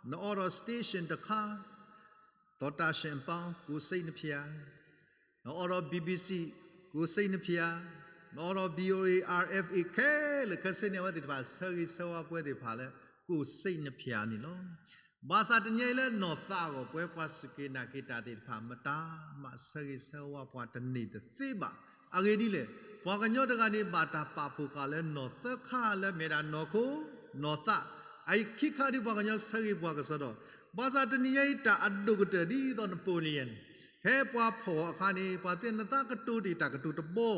နအိးထီၣ် station တခါ, သောတရှင်အပေါင်း ကိုယ်စိတ်နှဖျား, နအိးထီၣ် BBC ကိုယ်စိတ်နှဖျား, နအိးထီၣ် VOA RFA ခဲလၢာ်ခဲဆ့န့ၣ် အဝဲသ့ၣ်တဖၣ်ဆၢဂ့ၤဆၢဝါပှၤသ့ၣ်တဖၣ်လၢ ကိုယ်စိတ်နှဖျားန့ၣ်လီၤ. ဘၣ်ဆၣ်တနံၤအံၤလၢနီၢ်သးအဂီၢ် ပဝဲပှၤစူၢ်က့ၤနာ်က့ၤတၢ်သ့ၣ်တဖၣ် မတၤမးဆၢဂ့ၤဆၢဝါပှၤတန့ၢ်တသ့ဘၣ်. အဂ့ၢ်ဒ်လဲၣ်, ပှၤကညီတဂၤန့ၣ် ဘၣ်တၢ်ပာ်ဖှိၣ်ဃာ်လၢနီၢ်သၢခါလၢမ့ၢ်ဒၣ်နီၢ်ခိ, နီၢ်သး, အခံခါဒ်ပှၤကညီဆၢဂ့ၤပှၤကစီဒီ, ဘၣ်ဆၣ်တနံၤညါအံၤတၢ်အဒိၣ်ကတၢၢ်ဒ်သိး Napoleon ဖဲပှၤဖီၣ်အခါန့ၣ် ပှၤသ့ၣ်နသးကတိၤတ့ၢ်တၢ်ကတိၤတဘီ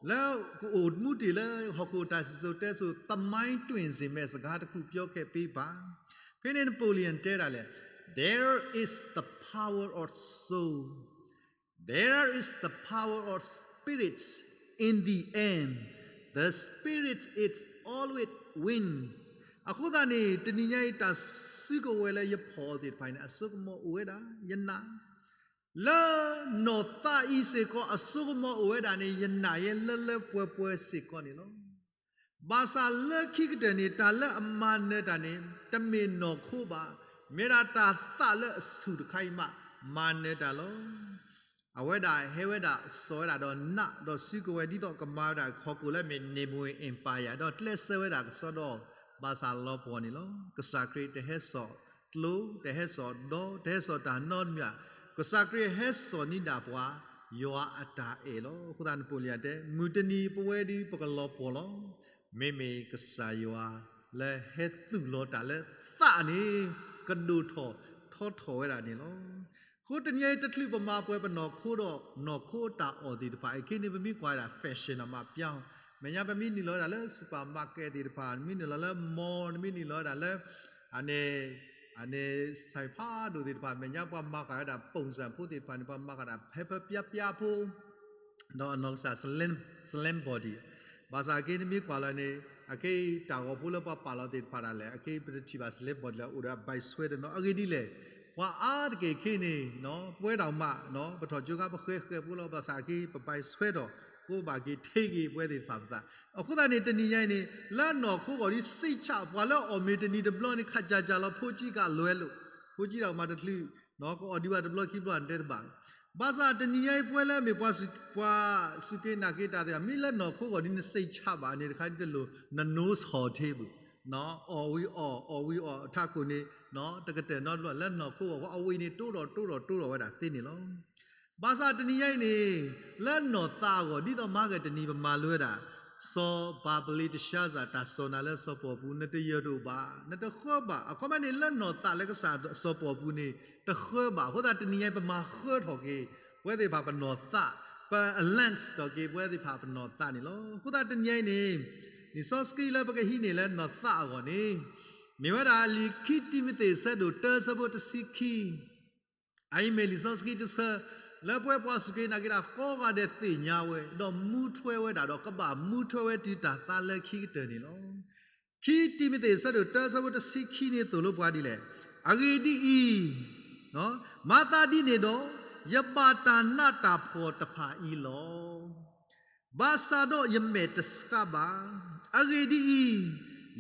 လၢကအိၣ်မူတ့ၢ်လၢဟီၣ်ခိၣ်တၢ်စံၣ်စိၤတဲစိၤ သမိုင်းတွင်စင် မ့ၢ်စကားတခုပြောခဲ့ပေးပါ, ဖဲန့ၣ် Napoleon တဲဒၣ်လဲၣ်, There is the power of soul. There is the power of spirit in the end. The spirit is always win. အဃိသတးန့ၣ် တနံၤညါအံၤ တၢ်စုကဝဲၤလၢယဖီၣ်သ့ၣ်တဖၣ်န့ၣ် အစိကမီၤအိၣ်ဝဲဒၣ်ယနာ်, လၢနီၢ်သးအံၤစ့ၢ်ကီး အစိကမီၤအိၣ်ဝဲဒၣ်န့ၣ် ယနာ်ယဲလၢလၢပှဲၤပှဲၤစ့ၢ်ကီးန့ၣ်လီၤ. ဘၣ်ဆၣ်လၢခံကတၢၢ်န့ၣ် တၢ်လၢအမၤနၢၤတၢ်န့ၣ် တမ့ၢ်နီၢ်ခိဘၣ်, မ့ၢ်ဒၣ်တၢ်သးလၢအဆူၣ်တခါအံၤမး မၤနၢၤတၢ်လီၤ. အဝဲဒၣ်ဟဲဝဲဒၣ်စိာ်ဝဲဒၣ်ဒီးနးဒီးစုကဝဲၤ ဒ်သိးကမၤဝဲဒၣ်ဟီၣ်ခိၣ်လၢအမ့ၢ် Napoleon Empire ဒီးကျဲးစၢးဝဲဒၣ်ကစီဒီ ဘၣ်ဆၣ်လီၤပှီၢ်န့ၣ်လီၤ. ကစၢ်ခရံာ်တဟဲစိာ်ကျိ, တဟဲစိာ်ဒီ, တဟဲစိာ်တၢ်နီတမံၤဘၣ်, ကစၢ်ခရံာ်ဟဲစိာ်န့ၢ်ဒၣ်ပှၤ ယွၤအတၢ်အဲၣ်လီၤ. အဃိသတး Napoleon တဲ မုၢ်တနံၤပဝဲဒၣ် ပကလီၤပှီၢ်လီၤ. မ့မ့ၢ်ကစၢ်ယွၤလၢဟဲသူၣ်လီၤတၢ်လၢသးန့ၣ် ကဒိၣ်ထီၣ်ထီထီၣ်ဝဲဒၣ်န့ၣ်လီၤ. အဃိတနံၤအံၤ တချုးပမၤပှဲၤပနီၢ်ခိဒီး နီၢ်ခိတၢ်အီၣ်သ့ၣ်တဖၣ်အံၤ ခဲအံၤန့ၣ် ပမ့ၢ်ကွၢ်ဝဲဒၣ် fashion အမးပျီ, မဲာ်ညါပမ့ၢ်နုာ်လီၤဝဲဒၣ်လၢ supermarket သ့ၣ်တဖၣ်, နမ့ၢ်နုာ်လီၤလၢ mall, နမ့ၢ်နုာ်လီၤဝဲဒၣ်လၢ အန့ၣ် အန့ၣ် စဲးဖးဒိၣ်သ့ၣ်တဖၣ် မဲာ်ညါပှၤမၤဃာ်ဝဲဒၣ် ပုံစံဖိသ့ၣ်တဖၣ်န့ၣ် ပှၤမၤဃာ်ဒၣ် ဖဲဖဲပျါပျါဖိ ဒီးအနီၢ်ကစၢ် slim, slim body. ဘၣ်ဆၣ်က့ နမ့ၢ်ကွၢ်လီၤန့ၣ် အခဲအံၤတၢ်ဂီၤဖိလၢပှၤပာ်လီၤသ့ၣ်တဖၣ်ဒၣ်လဲာ် အခဲအံၤပတထံၣ်ဘၣ် slim body လၢအိၣ်ဒီးအဘၣ်ဆွဲတနီၤ အဂ့ၢ်ဒ်လဲၣ်. ပှၤအါတက့ၢ်ခဲအံၤန့ၣ် ပဝဲဒၣ်မး ပထီၣ်ကၠိခါပဃဲဃဲဖိလီၤ ဘၣ်ဆၣ်က့ ပဘၣ်ဆွဲထီၣ် ကိးဘၣ်က့ၤထံက့ၤပဝဲသ့ၣ်တဖၣ်ပသး. အဃိသတးန့ၣ် တနံၤညါအံၤန့ၣ် လၢနီၢ်ခိဂီၢ်ဒ်စံးဆၣ် ပှၤလၢအီၣ်မ့ၤတနံၤတဘျီန့ၣ် ခးကၢ်ကၢ်လီၤ ဖိကံကးလွဲလိာ်, ဖိကံတၢ်မၤတချုး ကအီၣ်ဒံးဘၣ်တဘျီခံဘျီန့ၣ်တဲတဘၣ်. ဘၣ်ဆၣ်တနံၤညါအံၤ ပဝဲလၢအမ့ၢ်ပှၤစူၢ်က့ၤနာ်က့ၤတၢ်သ့ၣ်တဖၣ် မ့ၢ်လၢနီၢ်ခိဂီၢ်ဒ်နစံးဆၣ်ဘၣ်န့ၣ် တခါဒ်တလိၣ် န nose ဟီၣ်ထ့ဘၣ်, အီၣ်ဝံၤအီၣ် အီၣ်ဝံၤအီၣ် ထးခိၣ်န့ၣ် တကတၢၢ်နီတဘျီ လၢနီၢ်ခိဂီၢ် ပှၤအီၣ်ဝံၤန့ၣ် တိၢ်ထီၣ်တိၢ်ထီၣ်တိၢ်ထီၣ်ဝဲဒၣ်သ့န့ၣ်လီၤ. ဘၣ်ဆၣ်တနံၤညါအံၤန့ၣ် လၢနီၢ်သးအဂီၢ် ဒ်သိးမဟါဂၤတနံၤပမၤလိဝဲဒၣ် စီၤဘၤဘလ့တၡါစၢ် တၢ်စိၢ်နၤလၢစီၤပီၣ်ပူၤ နတယၢၢ်တအိၣ်ဘၣ် နတဃၢဘၣ်. အခီပညီန့ၣ် လၢနီၢ်သးလၢကစၢ်စီၤပီၣ်ပူၤန့ၣ် တဃၢဘၣ်. အဃိသတးတနံၤညါအံၤ ပမၤဃၢထီၣ်က့ၤ ပဝဲသ့ၣ်တဖၣ်ပနီၢ်သး, ပ alert ထီၣ်က့ၤပဝဲသ့ၣ်တဖၣ်ပနီၢ်သးန့ၣ်လီၤ. အဃိသတးတနံၤညါအံၤန့ၣ် လံာ်စီဆှံလၢပကဟံးန့ၢ်လၢနီၢ်သးအဂီၢ်န့ၣ် မ့ၢ်ဝဲဒၣ်လံာ်ခံတံၤမသ့း အဆၢဒိၣ်တၢ အဆၢဖိတဆံခံ အအံၤမ့ၢ်လံာ်စီဆှံတဆၢ လၢပဝဲပှၤစူၢ်က့ၤနာ်က့ၤတၢ်ကိးဂၤဒဲးသ့ၣ်ညါဝဲ ဒီးမူထွဲဝဲဒၣ်ဒီးကဘၣ်မူထွဲဝဲတုၤတၢ်သါလၢခံကတၢၢ်န့ၣ်လီၤ. ခံတံၤမသ့း အဆၢဒိၣ်တၢ အဆၢဖိတဆံခံန့ၣ်သိၣ်လိပှၤဒ်လဲၣ်, အဂ့ၢ်ဒ်အံၤ, မၤသးဒ်န့ၣ်ဒီး ယဘၣ်တၢ်နးတၢ်ဖှီၣ်တဖၣ်အံၤလီၤ. ဘၣ်ဆၣ်ဒီးယမဲာ်တဆှးဘၣ်. အဂ့ၢ်ဒ်အံၤ,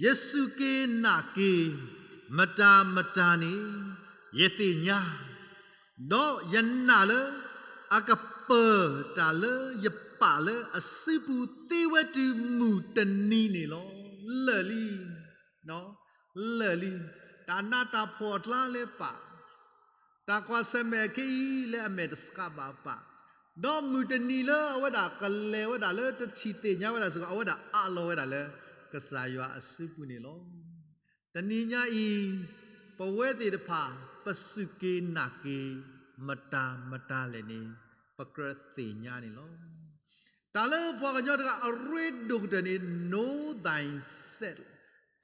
ယစူၢ်က့ၤနာ်က့ၤ မတၤမတၤန့ၣ် ယသ့ၣ်ညါ, ဒီးယနာ်လၢ အကပၢၤတၢ်လၢယပာ်လၢအစုပူၤသ့ဝဲတုၤမုၢ်တနံၤန့ၣ်လီၤ. လၢာ်လံ လၢာ်လံ, တၢ်နးတၢ်ဖှီၣ်အကျါလၢပာ်, တၢ်ကွၢ်ဆၢၣ်မဲာ်ခဲအံၤလၢအမဲာ်တဆှးဘၣ်ပာ်, ဒီးမုၢ်တနံၤလၢအဝဲဒၣ်ကလဲၤဝဲဒၣ်လၢတထံၣ်သ့ၣ်ညါဝဲဒၣ်စ့ၢ်ကီး အဝဲဒၣ်အးလီၤဝဲဒၣ်လၢ ကစၢ်ယွၤအစုပူၤန့ၣ်လီၤ. တနံၤညါအံၤ ပဝဲသ့ၣ်တဖၣ် ပစူၢ်က့ၤနာ်က့ၤ မတၤမတၤလဲၣ်န့ၣ် ပကြၢးသ့ၣ်ညါန့ၣ်လီၤ. တၢ်လၢပှၤကညီတဂၤအရ့ဒိၣ်ကတၢၢ်န့ၣ် know thyself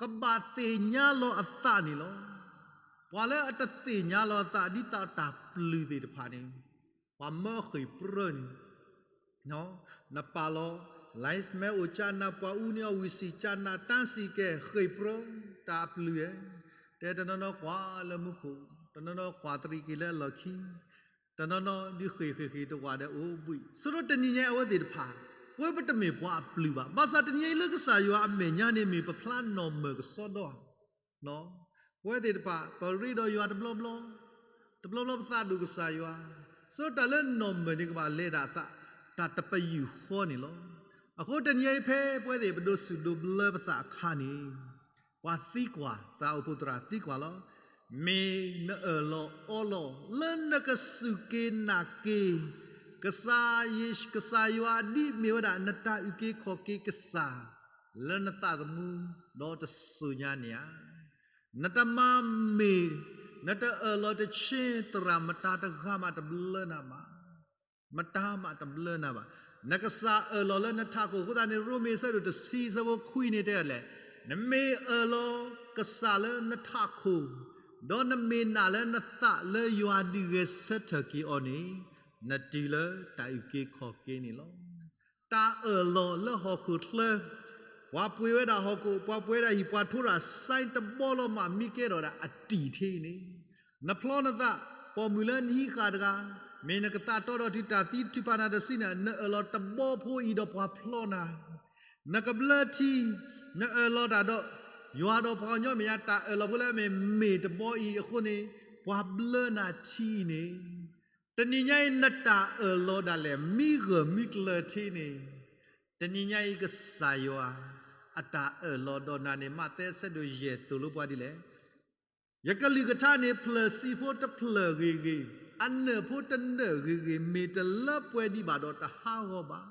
ကဘၣ်သ့ၣ်ညါလီၤအသးန့ၣ်လီၤ. ပှၤလၢအတသ့ၣ်ညါလီၤအသး ဒ်သိးတၢ်ပျုၤသ့ၣ်တဖၣ်န့ၣ် ပှၤမၢဃ့ၢ်ပြၢန့ၣ် နပာ်လီၤ လၢမဲအိၣ်ကၠၢ်နၤ ပှၤအူန့ၢ်အီၣ်ဝံၤစံၣ်ကၠၢ်နၤ တၢ်စံၣ်ကဲ ဃ့ၢ်ပြၢ တၢ်အပျုၤဧၢ, တဲတနီၤနီၤကွၢ်လၢမူခိၣ်, တနီၤနီၤကွၢ်တရံးက့ၤလၢအလီၢ်ခံ, တနီၤနီၤဒုးဃ့ၢ်ဃ့ၢ်ဃ့ၢ်တဝၢ်ဒီးအိၣ်ဘှံး, ဆိဒိၣ်တနံၤညါအဝဲသ့ၣ်တဖၣ် ပဝဲပတမ့ၢ်ပှၤအပျုၤဘၣ်. ဘၣ်ဆၣ်တနံၤညါအံၤလၢကစၢ်ယွၤအမဲာ်ညါန့ၣ် မ့ၢ်ပဖျါနီၢ်မၢၢ်ကစီဒီဧါ. ပဝဲသ့ၣ်တဖၣ် ပရ့ဒီးယွၤတဘျီဘျီ, တဘျီဘျီပသးဒိၣ်ကစၢ်ယွၤ, ဆိတၢ်လၢနီၢ်မၢၢ်န့ၣ်ကဘၣ်လဲၤဒၣ်သး တၢ်တပယူာ်ဃီန့ၣ်လီၤ. အဃိတနံၤအံၤဖဲပဝဲသ့ၣ်ပဒိးစူၣ်ဒိးဘျၢပသးအခါန့ၣ်, ပှၤသံကွၢ်, သးအိၣ်ဖှိၣ်သရၣ်သံကွၢ်လီၤ. မ့ၢ်နအၢၣ်လီၤအီလီၤ လၢနကစူၢ်က့ၤနာ်က့ၤ ကစၢ်ယွၤဒ်မ့ၢ်ဝဲဒၣ်နတၢ်အုၣ်က့ၤခီၣ်က့ၤကစၢ် လၢနသးသမူဒီးတစိၤညါန့ၣ်ဧါ. နတမၤမ့ၢ် နတအၢၣ်လီၤတဆ့ သရၣ်မတၤတဂၤမးတဘျၢနၤဘၣ်. မတၤမးတဘျၢနၤဘၣ်. နကစၢ်အၢၣ်လီၤလၢနထးခိၣ်အဃိသတးန့ၣ် ရိမ့ၤအဆၢဒိၣ်တဆံအဆၢဖိခွံန့ၣ်တဲဒ်လဲၣ်, နမ့ၢ်အၢၣ်လီၤကစၢ်လၢနထးခိၣ်, ဒီးနမ့ၢ်နာ်လၢနသးလၢယွၤဒုးဂဲၤဆၢထၢၣ်က့ၤအီၤန့ၣ်, နတုၤလၢတၢ်အုၣ်က့ၤခီၣ်က့ၤန့ၣ်လီၤ. တၢ်အၢၣ်လီၤလၢဟီၣ်ခိၣ်ချၢ, ပှၤပှ့ၤဝဲဒၣ်ဟီၣ်ခိၣ်, ပှၤပှ့ၤဝဲဒၣ်ဟံၣ်, ပှၤထိးဒၣ် sign တဘီလီၤမး မံကဲထီၣ်ဒၣ်အတံၢ်ထံအံၤန့ၣ်, နဖျီနသး, ပိာ်မုၣ်လၢနဟံးဃာ်တဂၤ, မ့ၢ်နကသးတီဒီးတုၤတၢ်သံထုးဖးနၤတဆံန့ၣ် နအၢၣ်လီၤတဘီဖိအံၤဒီးပှၤဖျီနၤ, နကဘျၢထံ, နအၢၣ်လီၤတၢ်ဒီး ယွၤဒီးပှၤကညီမဲာ်ညါ တၢ်အၢၣ်လီၤဖိလၢအမ့ၢ်မ့ၢ်တဘီအံၤအဃိန့ၣ်, ပှၤဘျၢနၤထံအံၤန့ၣ်, တနံၤညါအံၤနတၢ်အၢၣ်လီၤဒၣ်လဲာ် မံဂၢၢ်မံကျၢၤထံန့ၣ်, တနံၤညါအံၤကစၢ်ယွၤ အတၢ်အၢၣ်လီၤဒီးနၤန့ၣ် မးသဲအဆၢဒိၣ်ယဲၢ်သိၣ်လိပှၤဒ်လဲၣ်. ယကလုၢ်ကထါန့ၣ် ဖျၢၣ်ဆံးဖိတဖျၢၣ်ဂ့ၤဂ့ၤ, အနၢၣ်ဖိတနၢၣ်ဂ့ၤဂ့ၤ, မ့ၢ်တလၢပှဲၤဒံးဘၣ်ဒီးတဟးဂီၤဘၣ်.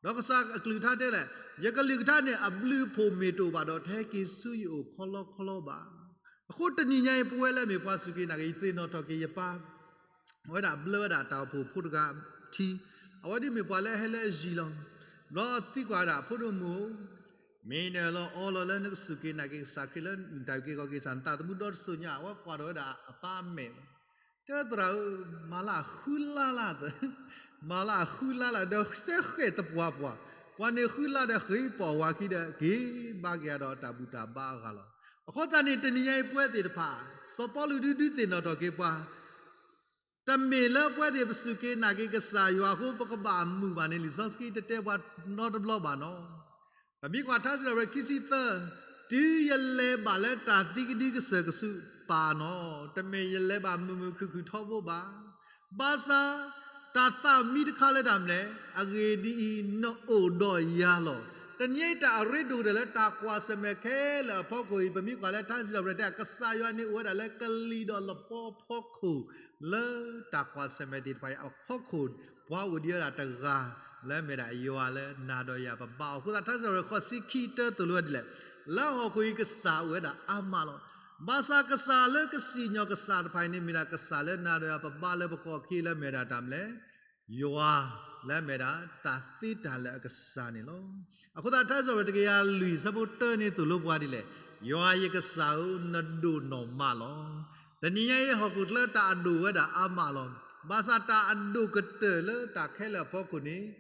ဒီးကစၢ်အကလုၢ်ကထါတဲလဲၣ်, ယကလုၢ်ကထါန့ၣ် အဘျုးအဖှိၣ်မ့ၢ်တအိၣ်ဘၣ်ဒီး တဟဲက့ၤဆူယအိၣ်ခီလီခီလီဘၣ်. အဃိတနံၤညါအံၤ ပဝဲလၢအမ့ၢ်ပှၤစူၢ်က့ၤနာ်က့ၤ ယသ့ၣ်နီၣ်ထီၣ်က့ၤယပၢ် ဝဲဒၣ်ဘျၢဝဲဒၣ်တၢ်အိၣ်ဖှိၣ်ဖိတဂၤထံ, အဝဲဒ်မ့ၢ်ပှၤလၢအဟဲလၢအယံၤလီၤ. ဘျီသံကွၢ်ဝဲဒၣ် ဖိဒိၣ်မုၣ်ဧၢ, မ့ၢ်နအၢၣ်လီၤအီလီၤလၢနကစူၢ်က့ၤနာ်က့ၤကစၢ်ခရံာ်လၢ နတၢ်အုၣ်က့ၤခီၣ်က့ၤကစၢ် နသးသမူဒီတစိၤညါ, အဝဲကွၢ်ထီၣ်ဝဲဒၣ်အပၢ်အမဲာ်, တဲသရၣ်ဧၢ, မၤလၢအဃုလါလၢ်သၢ, မၤလၢအဃုလါလၢ်ဒီး စဲဃဲၣ်သပှၢ်ပှၢ်, ပှၤန့ၣ်ဃုလါဒီးဃ့ပိာ်ဝၤခံဒီး က့ၤဘါက့ၤဒီးတၢ်ဘူၣ်တၢ်ဘါအဂၤလီၤ. အဃိသတးန့ၣ် တနံၤညါအံၤပဝဲသ့ၣ်တဖၣ် စီၤပီလူးဒုးဒုးသ့ၣ်နီၣ်ထီၣ်က့ၤပှၤ တမ့ၢ်လၢပဝဲသ့ၣ်ပစူၢ်က့ၤနာ်က့ၤကစၢ်ယွၤအဃိ ပကဘၣ်မုာ်ဘၣ်န့ၣ် လံာ်စီဆှံတတဲပှၤနီတဘျီဘၣ်နီၤ. ပမ့ၢ်ကွၢ်ထါစံးထီၣ်ပတြၢၤခံဆံသၢ, တုၤယလဲၤဘၣ်လၢတၢ်သံကဒုကစၢၢ်ကဆူးပၢ်နီၤ, တမ့ၢ်ယလဲၤဘၣ်မုာ်မုာ်ခုၣ်ခုၣ်ထီဘိဘၣ်. ဘၣ်ဆၣ် တၢ်သးမံတခါလၢတၢ်မနုၤလဲၣ်, အဂ့ၢ်ဒ်အံၤ, နအိၣ်ဒီးယၤလီၤ. တနံၤအံၤတၢ်အရ့ဒိၣ်ကတၢၢ်လၢတၢ်ကွၢ်ဆၢၣ်မဲာ်ခဲလၢာ်အဖီခိၣ်အံၤ ပမ့ၢ်ကွၢ်လၢထါစံးထီၣ်ပတြၢၤတဲ ကစၢ်ယွၤန့ၣ်အိၣ်ဝဲဒၣ်လၢကလံၤဒီးလပီအဖီခိၣ် လၢတၢ်ကွၢ်ဆၢၣ်မဲာ်သ့ၣ်တဖၣ်အံၤအဖီခိၣ်, ပှၤအိၣ်ဒံးဝဲဒၣ်တဂၤ လၢအမ့ၢ်ဒၣ်ယွၤလၢနၤဒီးယၤပဘါအီၤ. အဃိသတးထါစံးထီၣ်ပတြၢၤဃိးဆံခံတၢသိၣ်လိဝဲဒ်လဲၣ်, လၢဟီၣ်ခိၣ်အံၤကစၢ်အိၣ်ဝဲဒၣ်အါမးလီၤ. ဘၣ်ဆၣ်ကစၢ်လၢကစံၣ်ညီၣ်ကစၢ်တဖၣ်အံၤန့ၣ် မ့ၢ်ဒၣ်ကစၢ်လၢနၤဒီးယၤပဘါလၢပကီၢ်ခံလၢအမ့ၢ်ဒၣ်တၢ်မနုၤလဲၣ်, ယွၤလၢအမ့ၢ်ဒၣ်တၢ်သ့တၢ်လၢာ်အကစၢ်န့ၣ်လီၤ. အဃိသတးထါစံးထီၣ်ပတြၢၤတကယၤလွံၢ်ဆၢဖိတၢန့ၣ်သိၣ်လိပှၤဒ်လဲၣ်, ယွၤယကစၢ်ဧၢ, နဒိၣ်နီၢ်မးလီၤ. တနံၤညါအံၤဟီၣ်ခိၣ်ချၢတၢ်အဒိၣ်ဝဲဒၣ်အါမးလီၤ. ဘၣ်ဆၣ်တၢ်အဒိၣ်ကတၢၢ်လၢတၢ်ခဲလၢာ်အဖီခိၣ်န့ၣ်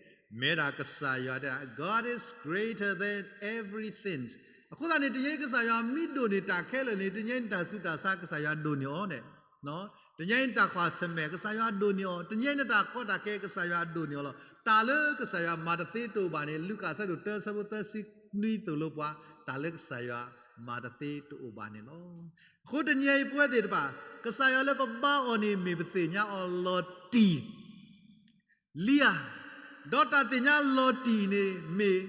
မ့ၢ်ဒၣ်ကစၢ်ယွၤတဲဒၣ် God is greater than everything. အဃိသတးန့ၣ် တနံၤအံၤကစၢ်ယွၤမ့ၢ်ဒိၣ်န့ၢ်တၢ်ခဲလၢာ်န့ၣ် တနံၤအံၤနတၢ်ဆူးတၢ်ဆါကစၢ်ယွၤဒိၣ်န့ၢ်အီၤန့ၣ်, တနံၤအံၤနတၢ်ကွၢ်ဆၢၣ်မဲာ်ကစၢ်ယွၤဒိၣ်န့ၢ်အီၤ, တနံၤအံၤနတၢ်ကီတၢ်ခဲကစၢ်ယွၤဒိၣ်န့ၢ်အီၤလီၤ. တၢ်လၢကစၢ်ယွၤမၤတသ့တအိၣ်ဘၣ်န့ၣ် လူၤကၣ်အဆၢဒိၣ်တၢဆၢဖိသၢဆံနွံသိၣ်လိပှၤ တၢ်လၢကစၢ်ယွၤမၤတသ့တအိၣ်ဘၣ်န့ၣ်လီၤ. အဃိတနံၤအံၤပဝဲသ့ၣ်တဖၣ် ကစၢ်ယွၤလၢပဘါအီၤန့ၣ် မ့ၢ်ပသ့ၣ်ညါအီၤလီၤတံၢ် လံဧါ, ဒီးတၢ်သ့ၣ်ညါလီၤတံၢ်န့ၣ် မ့ၢ်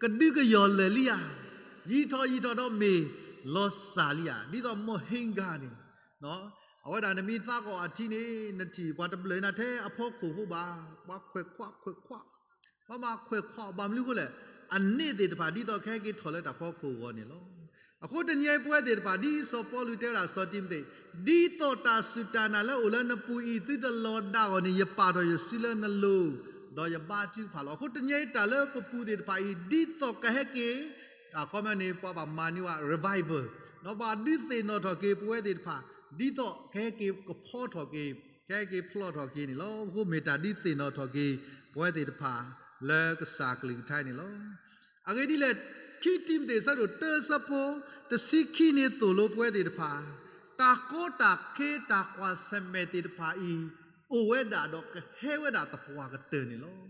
ကဒုကယီၢ်လၢာ်လံဧါ, ယံာ်ထီၣ်ယံာ်ထီၣ်ဒီးမ့ၢ်လီၤစၢ်လံဧါ, ဒ်သိးမိၢ်ဟ့ကၤန့ၣ်, အဝဲဒၣ်နမ့ၢ်သးကီၢ်အထံန့ၣ် နထံၣ်ပှၤတဘျၢၣ်နၤထဲအဖီခိၣ်ဖိဘၣ်, ပှၤခွဲးခွးခွဲးခွး, ပှၤမၤခွဲးခွး ဘၣ်မနုၤအဃိလဲၣ်, အန့ၣ်သ့ၣ်တဖၣ်ဒ်သိးကဟဲက့ၤထီၣ်လၢတၢ်ဖီခိၣ်အဂီၢ်န့ၣ်လီၤ. အဃိတနံၤအံၤပဝဲသ့ၣ်တဖၣ် ဒ်စီၤပီလူးတဲဝဲဒၣ်စီၤတံၤမသ့း, ဒ်သိးတၢ်စူၢ်တၢ်နာ်လၢအိၣ်လၢနပူၤအံၤ သုတလီၤဒၣ်အဂီၢ်န့ၣ် ယပာ်ထီၣ်ယစုလၢနလိၤ, ဒီးယဘါထုကဖၣ်လီၤ. အဃိတနံၤအံၤတၢ်လၢပပူၤသ့ၣ်တဖၣ်အံၤ ဒ်သိးကဟဲက့ၤ, အခီပညီန့ၣ် ပှၤဘၣ်မၤန့ၢ်ဝဲ revival, ဒီးဘၣ်ဒုးသ့ၣ်နီၣ်ထီၣ်က့ၤပဝဲသ့ၣ်တဖၣ်, ဒ်သိးကဟဲက့ၤကဖီထီၣ်က့ၤ, ကဟဲက့ၤဖျီထီၣ်က့ၤန့ၣ်လီၤ. အဃိမ့ၢ်တၢ်ဒုးသ့ၣ်နီၣ်ထီၣ်က့ၤ ပဝဲသ့ၣ်တဖၣ်လၢကစၢ်အကလုၢ်ကထါအံၤန့ၣ်လီၤ. အဂ့ၢ်ဒ်လဲၣ်, ခံတံၤမသ့း အဆၢဒိၣ်တၢ အဆၢဖိတဆံခံန့ၣ်သိၣ်လိပဝဲသ့ၣ်တဖၣ်, တၢ်ကီတၢ်ခဲတၢ်ကွၢ်ဆၢၣ်မဲာ်သ့ၣ်တဖၣ်အံၤ အိၣ်ဝဲဒၣ်ဒီးကဟဲဝဲဒၣ်သပှၢ်ကတၢၢ်န့ၣ်လီၤ.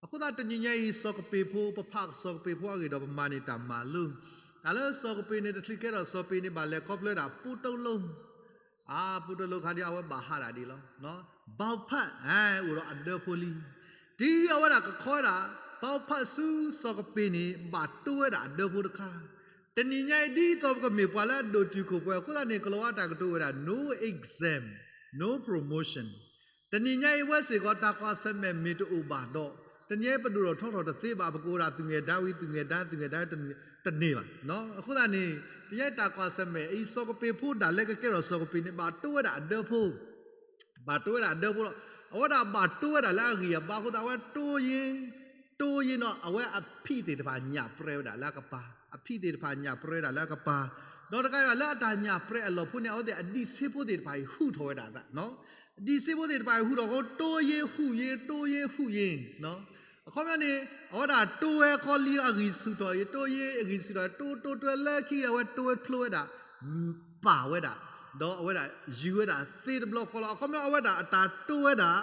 အဃိသတးတနံၤညါအံၤ စီၤကပ့းဖိ, ပဖးစီၤကပ့းဖိအဂ့ၢ်ဒီးပမၤန့ၢ်တၢ်မၤလိ တၢ်လၢစီၤကပ့ၤန့ၣ် တချုးကဲထီၣ်စီၤပ့ၤန့ၣ် ဘၣ်လဲၤခီဖျိဝဲဒၣ် ပူတလိ အါ ပူတလိခါဒ်အဝဲဘၣ်ဟးဒၣ်ဒ်လီၤ. ဘီဖး အိၣ်ဒီးအဒၢဖိလံ. တုၤအဝဲဒၣ်ကခီဝဲဒၣ် ဘီဖးဆူစီၤကပ့ၤန့ၣ် ဘၣ်တိဝဲဒၣ်အဒၢဖိတခါ. တနံၤညါအံၤ ဒ်သိးပကမ့ၢ်ပှၤလၢအဒိၣ်တုာ်ခိၣ်ပှဲၤအဃိသတးန့ၣ် ကလီၤဝါတၢ်ကတိၤဝဲဒၣ် no exam, no promotion. တနံၤညါအံၤ အဝဲစ့ၢ်ကီး တၢ်ကွၢ်ဆၢၣ်မဲာ်မ့ၢ်တအိၣ်ဘၣ်ဒီး တနံၤညါအံၤ ပဒိၣ်ထီၣ်ထီထီၣ်တသ့ဘၣ်, ပကအိၣ်ဒၣ်သူၣ်ငဲၢ်ဒါဝံၤ သူၣ်ငဲၢ်ဒါ သူၣ်ငဲၢ်ဒါ တန့ၢ်ဘၣ်. အဃိသတးန့ၣ် တနံၤညါအံၤ တၢ်ကွၢ်ဆၢၣ်မဲာ်အံၤ စီၤကပ့ၤဖိဒၣ်လဲာ်ကကဲထီၣ်စီၤကပ့ၤန့ၣ် ဘၣ်တိဝဲဒၣ်အဒၢဖိ ဘၣ်တိဝဲဒၣ်အဒၢဖိလီၤ. အဝဲဒၣ်ဘၣ်တိဝဲဒၣ်လၢအဂံၢ်အဘါအဃိသတး အဝဲတိယ့ တိယ့နီၤ အဝဲအဖံးသ့ၣ်တဖၣ်ညၣ်ပြဲဝဲဒၣ်လၢအကပၤ, အဖံးသ့ၣ်တဖၣ်ညၣ်ပြဲဝဲဒၣ်လၢအကပၤ, ဒီးတကးဒံးဘၣ်လၢအတၢ်ညၣ်ပြဲအလီၢ်ဖိန့ၣ် အဝဲသ့ၣ်အဒံးဆ့ဖိသ့ၣ်တဖၣ်အံၤဟူးထီၣ်ဝဲဒၣ်အသး, အဒံးဆ့ဖိသ့ၣ်တဖၣ်အံၤဟူးထီၣ်အဃိ တိယ့ဟူးယ့ တိယ့ဟူးယ့ အခီပညီန့ၣ် အဝဲဒၣ်တိဝဲခီလံအဂံၢ်ဆူၣ်ထီၣ်အံၤ တိယ့အဂံၢ်ဆူၣ်ထီၣ် တိတိတိလၢခံဒီး အဝဲတိဝဲဖျိဝဲဒၣ် ပာ်ဝဲဒၣ်, ဒီးအဝဲဒၣ်ယုၢ်ဝဲဒၣ်သ့တဘျီဃီလီၤ. အခီပညီအဝဲဒၣ်အတၢ်တိဝဲဒၣ်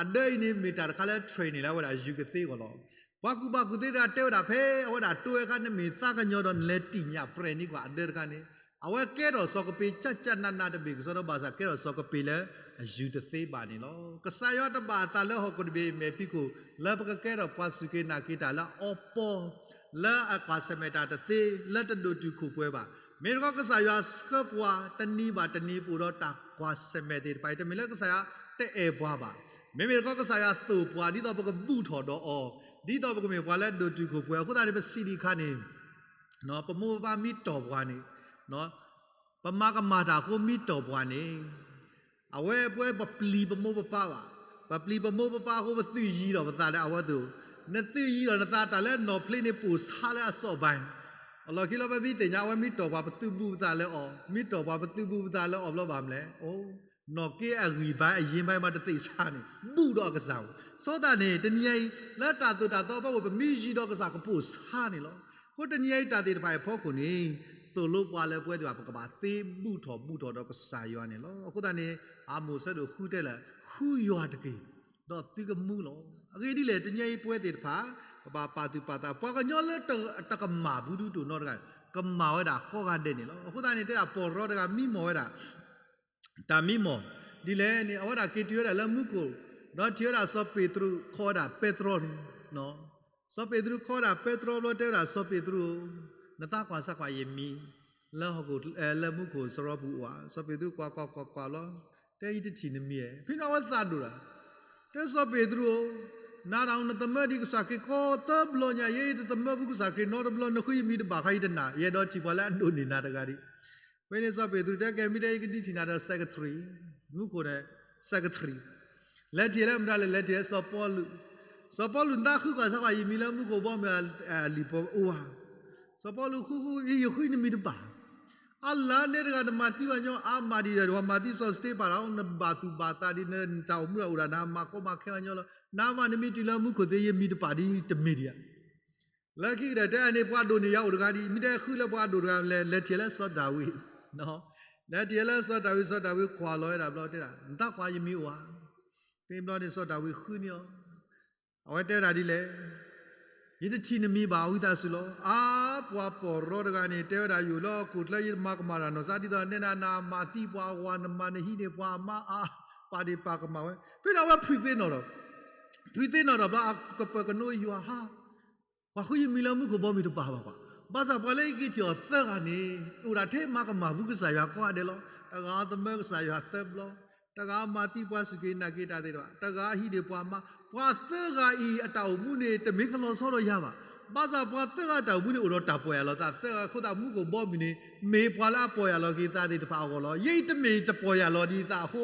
အဒၢအံၤန့ၣ် မ့ၢ်တၢ်တခါလၢ training လၢအဝဲဒၣ်ယုၢ်ကသ့အဂီၢ်လီၤ. ပှၤကူၣ်ဘၣ်ကူၣ်သ့တဂၤတဲဝဲဒၣ် ဖဲအဝဲဒၣ်တိဝဲအခါ နမ့ၢ်သးကညီၤဒီး နလဲၤတံၢ်ညၣ်ပြဲန့ၢ်ကွၢ်အဒၢတခါန့ၣ် အဝဲကဲထီၣ်စီၤကပ့ၤ ကၠၢ်ကၠၢ်နးနးတဘ့ၣ်ကစီဒီ ဘၣ်ဆၣ်ကဲထီၣ်စီၤကပ့ၤလၢအယုၢ်တသ့ဘၣ်န့ၣ်လီၤ. ကစၢ်ယွၤတဘၣ်အသးလၢဟီၣ်ခိၣ်တဘ့ၣ်အမဲာ်ဖံးခိၣ် လၢပကကဲထီၣ်ပှၤစူၢ်က့ၤနာ်က့ၤတၢ်လၢအီပီ, လၢအကွၢ်ဆၢၣ်မဲာ်တၢ်တသ့, လၢတဒိၣ်တုာ်ခိၣ်ပှဲၤဘၣ်. မ့ၢ်တခီကစၢ်ယွၤဆှၢပှၤတနံၤဘၣ်တနံၤ ပအိၣ်ဒီးတၢ်ကွၢ်ဆၢၣ်မဲာ်သ့ၣ်တဖၣ်အံၤ တမ့ၢ်လၢကစၢ်ယွၤတအဲၣ်ပှၤဘၣ်. မ့မ့ၢ်တခီကစၢ်ယွၤသိၣ်ပှၤ ဒ်သိးပကဘူၣ်ထီၣ်ဒီးအီၤ, ဒ်သိးပကမ့ၢ်ပှၤလၢဒိၣ်တုာ်ခိၣ်ပှဲၤ. အဃိသတးန့ၣ် ပစံးဒံးအခါန့ၣ် ပမိၢ်ပပၢ်မ့ၢ်တီၢ်ပှၤန့ၣ်, ပမၤကမၣ်တၢ်အဃိမ့ၢ်တီၢ်ပှၤန့ၣ်, အဝဲပဝဲပပျံၤပမိၢ်ပပၢ်ဘၣ်. ပပျံၤပမိၢ်ပပၢ်အဃိ ပသုးယံၤဒီးပသးလၢအဝဲသ့ၣ်, နသုးယံၤဒီးနသး တၢ်လၢနီၢ်ဖျ့န့ၣ် ပိာ်ဆါလၢအစီၣ်ဘၣ်. အလီၢ်ခံလီၤ ပမ့ၢ်သ့ၣ်ညါ အဝဲမ့ၢ်တီၢ်ပှၤ ပသုးဘူးပသးလၢအီၤ, မ့ၢ်တီၢ်ပှၤ ပသုးဘူးပသးလၢအီၤဘျီဘၣ်မလဲၣ်. အိ, နီၢ်က့အဂံၢ်ဘါအယ့ဘါမးတသ့ၣ်ဆါန့ၣ် ဘူးဒီးအကစၢ်ဧိၤ. အဃိသတးန့ၣ် တနံၤအံၤ လၢတၢ်သိၣ်တၢ်သီဖီခိၣ် ပမ့ၢ်ယံၤဒီးကစၢ်ကပိာ်ဆါန့ၣ်လီၤ. အဃိတနံၤအံၤ တၢ်သ့ၣ်တဖၣ်အံၤအဖီခိၣ်န့ၣ် သိၣ်လိပှၤလၢပဝဲသ့ၣ်တဖၣ် ပကဘၣ်သ့ဘူးထီၣ်ဘူးထီၣ်ဒီးကစၢ်ယွၤန့ၣ်လီၤ. အဃိသတးန့ၣ် အၤမိၣ်အဆၢဒိၣ်ဃုတဲလၢ ဃုယွၤတက့ၢ် ဒီးသုကမူလီၤ. အဂ့ၢ်ဒ်လဲၣ် တနံၤအံၤပဝဲသ့ၣ်တဖၣ် ပဘၣ်ပာ်သူၣ်ပာ်သး ပှၤကညီလၢတကမၣ်ဘူးဒုးတိၢ်နီတဂၤ ကမၣ်ဝဲဒၣ်ကိးဂၤဒဲးန့ၣ်လီၤ. အဃိသတးန့ၣ် တဲဒၣ်ပီၢ်ရီတဂၤမံမီၢ်ဝဲဒၣ် တၢ်မံမီၢ် ဒ်လဲၣ်န့ၣ် အဝဲဒၣ်က့ၤတုၤဝဲဒၣ်လၢမူခိၣ်, ဒီးထံၣ်ဝဲဒၣ်စီၤပ့းတရူးခီဝဲဒၣ်ပဲတြီန့ၣ်, စီၤပ့းတရူးခီဝဲဒၣ်ပဲတြီဘျီ တဲဝဲဒၣ်စီၤပ့းတရူးဧၢ, နသးကွၢ်စၢ်ကွၢ်ယမံၤ လၢဟီၣ်ခိၣ် လၢမူခိၣ်စရီပူၤအိၣ်ဧါ. စီၤပ့းတရူးကွၢ်ကွၢ်ကွၢ်ကွၢ်လီၤ, တဲယတထံၣ်နမံၤဧါ. ဖဲန့ၣ်အဝဲသးဒိၣ်တၢ်, တဲစီၤပ့းတရူးဧၢ, နၤတၢ်နသမၢဒံးကစၢ်ခရံာ်ကိးသၢဘျီညါ ယဲယတသမၢဘူးကစၢ်ခရံာ်နီတဘျီ နဃုယမံၤတဘၣ်ခါ ယတနာ်, ယအဲၣ်ဒိးထံၣ်ပှၤလၢအဒိၣ်န့ၢ်နၤတဂၤဒံး ဖဲန့ၣ်စီၤပ့းတရူးတဲကဲ မ့ၢ်တဲယကဒုးထံၣ်နၤဒီး secretary, မူခိၣ်န့ၣ် secretary, လဲၤထံၣ်လၢမတၤလဲၣ်, လဲၤထံၣ်လၢစီၤပီလူး, စီၤပီလူး နသးဃုကွၢ်စၢ်ကွၢ်ယမံၤလၢမူခိၣ်ဘီမုၢ်အလံာ်ပီအိၣ်ဧါ. စီၤပီလူးဃုဃု ယဃုနမံၤတဘၣ်. အလါန့ၣ်တဂၤနမၤသံဘၣ်ညီ အါမးဒံးဒီး ပှၤမၤသံစီၤစတ့ဖၣ်ဒီး နဘၣ်သူၣ်ဘၣ်သးဒံး နတၢ်အိၣ်မူအိၣ်ဒၣ် နမၤကီမၤခဲဘၣ်ညီလီၤ. နမ့ၢ်နမံၤတုၤလၢမူခိၣ်သ့ ယမံၤတဘၣ်ဒံးတမ့ၢ်ဒံးဧါ. လၢခံကတၢၢ်တဲန့ၣ် ပှၤဒိၣ်န့ၢ်ယၤအိၣ်တဂၤဒံး မ့ၢ်တဲဃုလၢပှၤဒိၣ်တဂၤလဲၣ်, လဲၤထံၣ်လၢစီၤဒၤဝံး, လဲၤထံၣ်လၢစီၤဒၤဝံး, စီၤဒၤဝံးကွၢ်လီၤဝဲဒၣ်ဘျီတဲဒၣ် နသးကွၢ်ယမံၤအိၣ်ဧါ. ဖဲန့ၣ်ဘျီန့ၣ် စီၤဒၤဝံးဃုန့ၢ်အီၤ, အဝဲတဲဝဲဒၣ်ဒ်လဲၣ်, ယတထံၣ်နမံၤဘၣ် ဝံသးစူၤလီၤ. အါ ပှၤပီၢ်ရီတဂၤန့ၣ် တဲဝဲဒၣ်ယိာ်လၢဟီၣ်ခိၣ်ချၢ ယတမၤကမၣ်တၢ်နီၢ်စါ ဒ်သိးနဲဒၣ်နမၤသံပှၤအဝၤ နမၤနဟံးန့ၢ်ပှၤအမါအါ, ပာ်ဒ့ၣ်ပာ်ကမၣ်ဝဲ. ဖဲန့ၣ်အဝဲဖုးသ့ၣ်နီၣ်ဒီး, ဖုးသ့ၣ်နီၣ်ဒီးဘျီ အကပၢၤကနိယွၤဟါ ပှၤဃုယမံၤလၢမူခိၣ်ဘီမုၢ်တဘၣ်ဘၣ်ပှၤ, ဘၣ်ဆၣ်ပှၤလၢယက့ၤထံၣ်အီၤသၢဂၤန့ၣ် အိၣ်ဒၣ်ထဲမၤကမၣ်ဘူးကစၢ်ယွၤကိးဂၤဒဲးလီၤ. တဂၤသမၢကစၢ်ယွၤသၢဘျီ, တဂၤမၤသံပှၤစူၢ်က့ၤနာ်က့ၤတၢ်သ့ၣ်တဖၣ်, တဂၤဟံးန့ၢ်ပှၤမါ, ပှၤသၢဂၤအံၤအတၢ်အိၣ်မူန့ၣ် တမ့ၢ်ကလီၤဆီဒီးယၤဘၣ်. ဘၣ်ဆၣ်ပှၤသၢဂၤတၢ်အိၣ်မူန့ၣ် အိၣ်ဒီးတၢ်ပီၢ်ယၢ်လီၤသးသၢဂၤအဃိသတး မူခိၣ်ဘီမုၢ်န့ၣ် မ့ၢ်ပှၤလၢအပီၢ်ယၢ်လီၤက့ၤသးသ့ၣ်တဖၣ်အဂီၢ်လီၤ. ယဲယတမ့ၢ်တပီၢ်ယၢ်လီၤဒံးသးအဃိ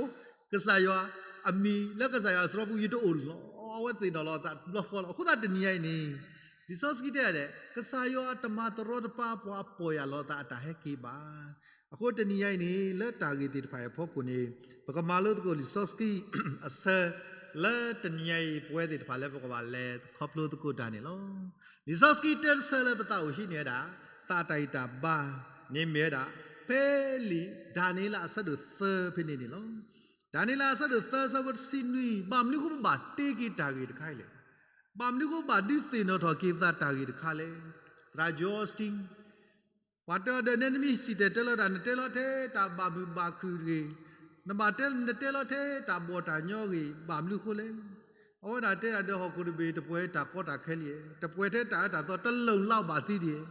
ကစၢ်ယွၤအမံၤလၢကစၢ်ယွၤအစရီပူၤ ယတအိၣ်လီၤ. အဝဲသ့ၣ်နီၣ်လီၤအသးတဘျီဃီလီၤ. အဃိသတးတနံၤညါအံၤန့ၣ် လံာ်စီဆှံတဲဒၣ် ကစၢ်ယွၤတမၤတရီတပါပှၤအပီၢ်ယၢ်လီၤသးအတၢ်ဟဲက့ၤဘၣ်. အဃိတနံၤညါအံၤန့ၣ် လၢတၢ်ဂ့ၢ်သ့ၣ်တဖၣ်အံၤအဖီခိၣ်န့ၣ် ပကမၤလိသကိးလံာ်စီဆှံအဆၢ လၢတနံၤညါအံၤ ပဝဲသ့ၣ်တဖၣ်လၢပကဘၣ်လဲၤခီဖျိသကိးတၢ်န့ၣ်လီၤ. လံာ်စီဆှံတၢတဆၢလၢပသးအိၣ်ဟံးန့ၢ်ဝဲဒၣ် သးတၢ်ဂံၢ်တၢ်ဘါန့ၣ်မ့ၢ်ဝဲဒၣ် ဖဲလံာ် ဒၤနံးလးအဆၢဒိၣ်သၢဖဲန့ၣ်န့ၣ်လီၤ. ဒၤနံးလးအဆၢဒိၣ်သၢဆၢဖိတဆံနွံ, ဘၣ်မနုၤအဃိပဘၣ်တ့က့ၤတၢ်ဂ့ၢ်တခါအံၤလဲၣ်. ဘၣ်မနုၤအဃိပဘၣ်ဒုးသ့ၣ်နီၣ်ထီၣ်က့ၤပသးတၢ်ဂ့ၢ်တခါလဲၣ်. သရၣ် Joel Osteen ပှၤတဲအီၤဒီး နဲနမ့ၢ်စံၣ်တဲၤတဲလီၤတၢ် နတဲလီၤထဲတၢ်ဘၣ်မုာ်ဘၣ်ခုၣ်တဂ့ၤ, နဘၣ်တဲ နတဲလီၤထဲတၢ်ဘီၣ်တၢ်ညီဂ့ၤ ဘၣ်မနုၤအဃိလဲၣ်. အဝဲဒၣ်တဲဒၣ်ဒီးဟီၣ်ခိၣ်တဘ့ၣ် တပှဲၤတၢ်ကီတၢ်ခဲလံ, တပှဲၤထဲတၢ်အၢတၢ်သီ တလိၣ်လီၤဘၣ်သံဒံး.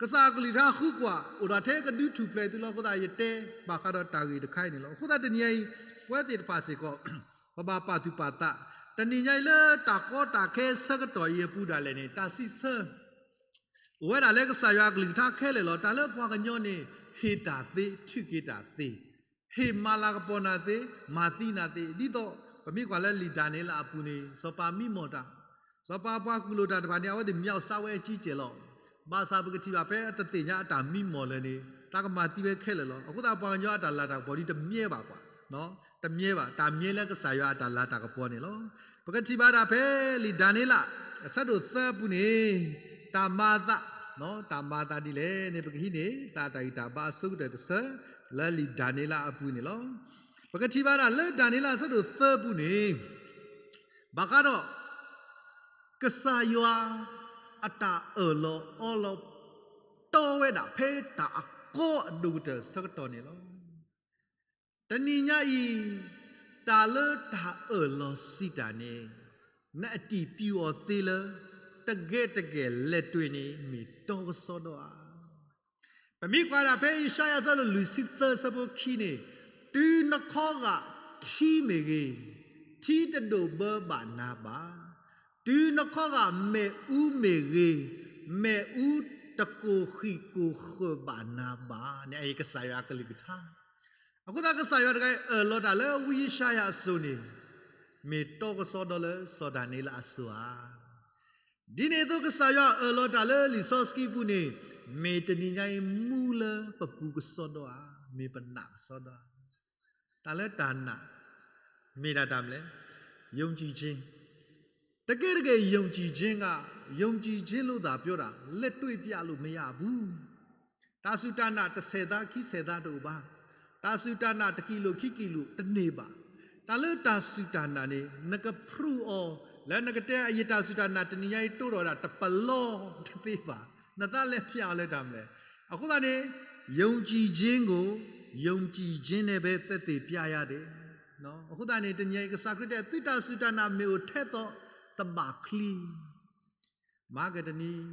ကစၢ်အကလုၢ်ကထါဃုကွၢ် အိၣ်ဒီးထဲကဒုထူၣ်ဖျဲးသုလီၤ. အဃိသတးယတဲဘၣ်ဃးဒီးတၢ်ဂ့ၢ်တခါအံၤန့ၣ်လီၤ. အဃိသတးတနံၤအံၤ ပဝဲသ့ၣ်တဖၣ်စ့ၢ်ကီး ပဘၣ်ပာ်သူၣ်ပာ်သး, တနံၤညါအံၤလၢတၢ်ကီတၢ်ခဲဆၢကတီၢ်အံၤအပူၤဒၣ်လဲာ်န့ၣ် တၢ်စံးဆၢ အိၣ်ဝဲဒၣ်လၢကစၢ်ယွၤအကလုၢ်ကထါခဲလၢာ်လီၤ. တၢ်လၢပှၤကညီန့ၣ် ဟ့ၣ်တၢ်သ့ ထုးက့ၤတၢ်သ့, ဟ့ၣ်မၤလၤကပီၤနၤသ့ မၤသံနၤသ့, ဒ်သိးပမ့ၢ်ကွၢ်လၢလံာ်ဒၤနံးယ့လးအပူၤန့ၣ် စီၤပၤမံမီၢ်တၢ်, စီၤပၤပှၤကူၣ်လိာ်တၢ်တဖၣ်န့ၣ် အဝဲသ့ၣ် မြောက်စားပွဲ အကြီးအကျယ် လီၤ. ဘၣ်ဆၣ်ပကထံၣ်ဘၣ်ဖဲအတသ့ၣ်ညါအတၢ်မံမီၢ်လၢၤန့ၣ် တၢ်ကမၤသံဝဲခဲလၢာ်လီၤ. အဃိသတးပှၤကညီအတၢ်လၤတၢ်ကပီၤဒ်တမြဲဘၣ်ပှၤ, တမြဲဘၣ်, တၢ်မြဲလၢကစၢ်ယွၤအတၢ်လၤတၢ်ကပီၤန့ၣ်လီၤ. ပကထံၣ်ဘၣ်ဒၣ်ဖဲလံာ်ဒၤနံးယ့လး အဆၢဒိၣ်သၢအပူၤန့ၣ် တၢ်မၤအသး, တၢ်မၤအသးဒ်လဲၣ်န့ၣ် ပကဟံးန့ၢ်သးတၢ်ဂံၢ်တၢ်ဘါအဆိကတၢၢ်တဆၢ လၢလံာ်ဒၤနံးယ့လးအပူၤန့ၣ်လီၤ. ပကထံၣ်ဘၣ်ဒၣ်လၢဒၤနံးယ့လးအဆၢဒိၣ်သၢအပူၤန့ၣ် ဘၣ်ဃးဒီး ကစၢ်ယွၤအတၢ်အၢၣ်လီၤအီလီၤ တီဝဲဒၣ်ဖဲတၢ်အကီအဒိၣ်ကတၢၢ်အဆၢကတီၢ်န့ၣ်လီၤ. တနံၤညါအံၤ တၢ်လၢတၢ်အၢၣ်လီၤစံးတၢ်န့ၣ် နအတံာ်ပျူၤအီၤသ့လၢ တကဲတကဲလဲၤတွ့န့ၣ် မ့ၢ်တီကစီဒီဧါ. ပမ့ၢ်ကွၢ်ဒၣ်ဖဲယၡါယၤအဆၢဒိၣ်လွံၢ်ဆံသၢအဆၢဖိခံန့ၣ်, တုၤနခီဂာ်ထံမ့ၢ်ဂ့ၤ, ထံတဒိၣ်ဘၢဘၣ်နၤဘၣ်. တုၤနခီဂာ်မ့ၣ်အူမ့ၢ်ဂ့ၤ, မ့ၣ်အူတကိၢ်ဃံးကိၢ်ဃၢၤဘၣ်နၤဘၣ်န့ၣ် အံၤကစၢ်ယွၤအကလုၢ်ကထါ. အဃိသတးကစၢ်ယွၤတဂၤအံၤ အၢၣ်လီၤတၢ်လၢဝံယၡါယၤအစိၤန့ၣ် မ့ၢ်တီကစီဒီလၢစီၤဒၤနံးယ့လးအစိၤဧါ. ဒ်န့ၣ်အသိးကစၢ်ယွၤအၢၣ်လီၤတၢ်လၢလံာ်စီဆှံအပူၤန့ၣ် မ့ၢ်တနံၤညါအံၤမူလၢပပူၤကစီဒီဧါ, မ့ၢ်ပနာ်ကစီဒီဧါ. တၢ်လၢတၢ်နာ် မ့ၢ်ဒၣ်တၢ်မနုၤလဲၣ်, ယုံကြည်ခြင်း, တကယ့်တကယ်ယုံကြည်ခြင်းက ယုံကြည်ခြင်းလို့သာပြောတာ လက်တွေ့ပြလို့မရဘူး. တၢ်စူၢ်တၢ်နာ်တဆယ်သားခံဆယ်သားတအိၣ်ဘၣ်. တၢ်စူၢ်တၢ်နာ်တဆယ်သားခံဆယ်သားတအိၣ်ဘၣ်. တၢ်လၢတၢ်စူၢ်တၢ်နာ်န့ၣ် နက prove အီၤ လၢနကတဲ ယတၢ်စူၢ်တၢ်နာ်တနံၤညါအံၤတိဒီးဒၣ်တပလီတသ့ဘၣ်. နသးလဲၤဖျါအီၤလၢတၢ်မနုၤလဲၣ်. အဃိသတးန့ၣ် ယုံကြည်ခြင်းကို ယုံကြည်ခြင်းနဲ့ပဲသက်သေပြရတယ်. အဃိသတးန့ၣ် တနံၤညါအံၤ ကစၢ်ခရံာ်တဲ သုတၢ်စူၢ်တၢ်နာ်မ့ၢ်အိၣ်ထဲသိး သဘၣ်ချံ မၤကတနံၤ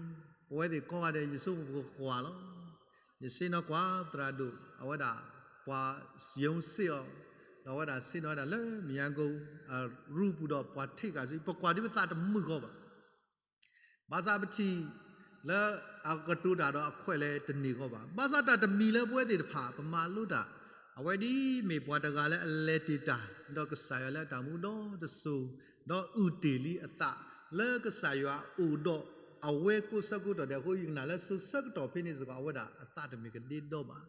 ပဝဲသ့ၣ်ကိးဂၤဒဲး ယဆိကမိၣ်ပကကွၢ်လီၤ. ယဆ့ၣ်နီၤကွၢ်သရၣ်ဒိၣ် အဝဲဒၣ် ပှၤစံၣ်စိၤအီၤ, ဒီးအဝဲဒၣ်ဆ့ၣ်နီၤဝဲဒၣ်လၢမၠၤကီၢ် အရူပူၤဒီးပှၤထံၣ်ကၤဆူ ပကွၢ်ဒ်ပသးတမုာ်ဃီဘၣ်. ဘၣ်ဆၣ်ပထံၣ်လၢ အကတိၤတၢ်ဒီးအခွဲးလၢတန့ၢ်ဃီဘၣ်. ဘၣ်ဆၣ်တၢ်တမံၤလၢပဝဲသ့ၣ်တဖၣ် ပမၤလိတၢ် အဝဲဒ်မ့ၢ်ပှၤတဂၤလၢအလဲၤတ့ၢ်တၢ် ဒီးကစၢ်ယွၤလၢအတၢ်မူဒီတစိၤ ဒီးအုၣ်တ့ၢ်လံအသး လၢကစၢ်ယွၤအိၣ်ဒီးအဝဲကိးဆၢကိးတီၢ်ဒဲးအဃိ ယကနၣ်လၢစိၤဆၢကတီၢ်ဖဲန့ၣ်စ့ၢ်ကီး အဝဲဒၣ်အသးတမ့ၢ်ကဒ့ဒီဘၣ်.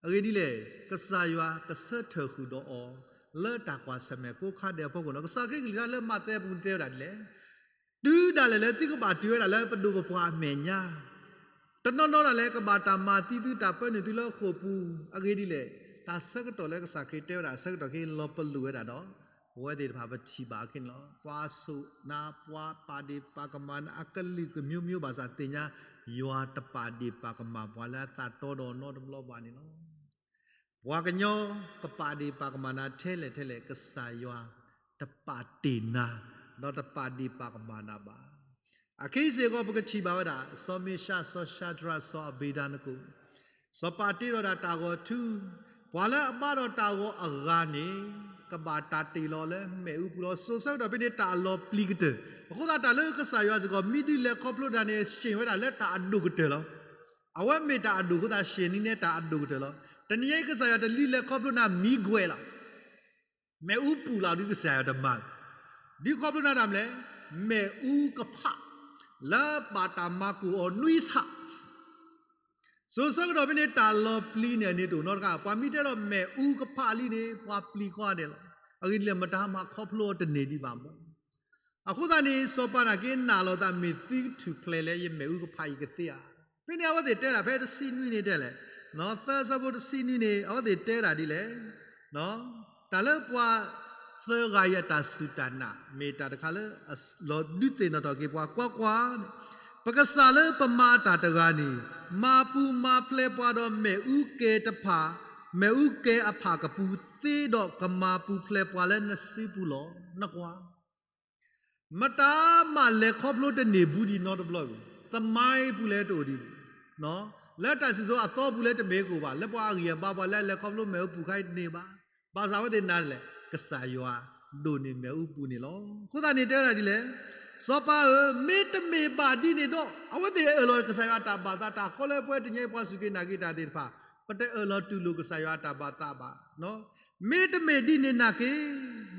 အဂ့ၢ်ဒ်လဲၣ်, ကစၢ်ယွၤကဆၢထၢၣ်ဃုာ်ဒီးအီၤ လၢတၢ်ကွၢ်ဆၢၣ်မဲာ်ကိးခါဒဲးအဖီခိၣ်လီၤ. ကစၢ်ခရံာ်ကလုၢ်ကထါလၢမးသဲအပူၤန့ၣ်တဲဝဲဒၣ်ဒ်လဲၣ်, တုၤဒၣ်လဲာ်လၢသုကဘၣ်တုၤဝဲဒၣ်လၢပဒိၣ်ပပှၢ်အမဲာ်ညါ, တနီၤနီၤဒၣ်လဲာ်ကဘၣ်တၢ်မၤသံသု တၢ်ပၢနုာ်သုလၢဃိာ်ပူၤ. အဂ့ၢ်ဒ်လဲၣ်, တၢ်ဆၢကတီၢ်လၢကစၢ်ခရံာ်တဲဝဲဒၣ်အဆၢကတီၢ်ခဲအံၤ လီၤပလိာ်ဝဲဒၣ်ဒီး ပဝဲသ့ၣ်တဖၣ်ပထံၣ်ဘၣ်အီၤခဲန့ၣ်လီၤ. ပှၤစိာ်နၤ ပှၤပာ်ဒ့ၣ်ပာ်ကမၣ်နၤ အကလုာ်ကမျိုးမျိုး ဘၣ်ဆၣ်သ့ၣ်ညါ ယွၤတပာ်ဒ့ၣ်ပာ်ကမၣ်ပှၤလၢအသးတီဒီးနီတဘျီဘၣ်န့ၣ်လီၤ. ပှၤကညီကပာ်ဒ့ၣ်ပာ်ကမၣ်နၤထဲလဲၣ်ထဲလဲၣ် ကစၢ်ယွၤတပာ်တ့ၢ်နၤ ဒီးတပာ်ဒ့ၣ်ပာ်ကမၣ်နၤဘၣ်. အခဲအံၤစ့ၢ်ကီး ပကထံၣ်ဘၣ်ဝဲဒၣ် စီၤမ့ၡး, စီၤၡၤဒြး, စီၤအဘ့းနကိၤ, စီၤပၤတ့ဒီးဒၣ်တၢ်ဂီၤထူ, ပှၤလၢအဘါဒီးတၢ်ဂီၤအဂၤန့ၣ် ကဘၣ်တၢ်တ့ၢ်လီၤလၢမ့ၣ်အူပူၤလီၤ. စိၤဆၢကတီၢ်ဖဲန့ၣ် တၢ်အလီၤပျံၤကတၢၢ်. အဃိသတးတၢ်လၢကစၢ်ယွၤစ့ၢ်ကီး မ့ၢ်ဒုးလဲၤခီဖျိတၢ်န့ၣ် ဆှ့ၣ်ဝဲဒၣ်လၢတၢ်အဒိၣ်ကတၢၢ်လီၤ. အဝဲမ့ၢ်တၢ်အဒိၣ်အဃိသတး ဆှ့ၣ်န့ၢ်န့ၢ်တၢ်အဒိၣ်ကတၢၢ်လီၤ. တနံၤအံၤကစၢ်ယွၤတလုၢ်လဲၤခီဖျိနၤမံကွဲးလီၤ. မ့ၣ်အူပူၤလီၤဒုးကစၢ်ယွၤတမၤ, ဒုးခီဖျိနၤတၢ်မနုၤလဲၣ်, မ့ၣ်အူကဖး လၢဘၣ်တၢ်မၤကိၢ်အီၤနွံဆး စိၤဆၢကတီၢ်ဖဲန့ၣ် တၢ်လီၤပျံၤန့ၣ်န့ၣ်တအိၣ်နီတခါ. ပှၤမ့ၢ်တဲဒီးမ့ၣ်အူကဖးလံန့ၣ် ပှၤပျံၤကိးဂၤဒဲးလီၤ. အဂ့ၢ်ဒ်လဲၣ် မတၤမၤခီဖျိအီၤတန့ၢ်ဒံးဘၣ်မီၢ်. အဃိသတးန့ၣ် စီၤပၤနာ်က့ၤနာ်လီၤသး မ့ၢ်သုကထူၣ်ဖျဲးလဲၣ် ယမ့ၣ်အူကဖးအံၤကသ့ဧါ. ဖဲန့ၣ်အဝဲသ့ၣ်တဲဒၣ်ဖဲတဆံနွံန့ၣ်တဲလဲၣ်, သၢဆၢဖိတဆံနွံန့ၣ် အဝဲသ့ၣ်တဲဒၣ်ဒ်လဲၣ်, တၢ်လၢပှၤသၢဂၤအံၤအတၢ်စူၢ်တၢ်နာ် မ့ၢ်တၢ်တခါလၢ လီၤဒုးသ့ၣ်နီၣ်ထီၣ်က့ၤပှၤကွၢ်ကွၢ်န့ၣ် ပကစၢ်လၢပမၤအတၢ်တဂၤန့ၣ်, မၤပူၤမၤဖျဲးပှၤဒီးမ့ၣ်အူကဲၤတဖၣ်, မ့ၣ်အူကဲၤအဖၣ်ကပူၤသ့ဒီးကမၤပူၤဖျဲးပှၤလၢနစုပူၤလီၤ. နကွၢ် မတၤမးလဲၤခီဖျိတန့ၢ်ဘူးဒံးနီတဘျီဘၣ်. သမိုင်းပူၤလၢတအိၣ်ဒံးဘၣ်. လၢတၢ်စံၣ်စိၤအသီပူၤလၢတမ့ၢ်ကအိၣ်ဘၣ်. လၢပှၤအဂံၢ်အဘါပှၤလၢအလဲၤခီဖျိမ့ၣ်အူပူၤခါအံၤတန့ၢ်ဘၣ်. ဘၣ်ဆၣ်အဝဲသ့ၣ်နာ်ဒ်လဲၣ်, ကစၢ်ယွၤဒိၣ်န့ၢ်မ့ၣ်အူပူၤန့ၣ်လီၤ. အဃိသတးန့ၣ်တဲဝဲဒၣ်ဒ်လဲၣ်, စီၤပၤဧၢ, မ့တမ့ၢ်ဘၣ်ဒ်န့ၣ်ဒီး, အဝဲသ့ၣ်အၢၣ်လီၤကစၢ်ယွၤအတၢ်ဘၣ်သး တၢ်ကီလၢပှဲၤတနံၤအံၤပှၤစူၢ်က့ၤနာ်က့ၤတၢ်သ့ၣ်တဖၣ်, ပတအၢၣ်လီၤတူၢ်လိာ်ကစၢ်ယွၤအတၢ်ဘၣ်သးဘၣ်. မ့တမ့ၢ်ဒ်န့ၣ်နာ်က့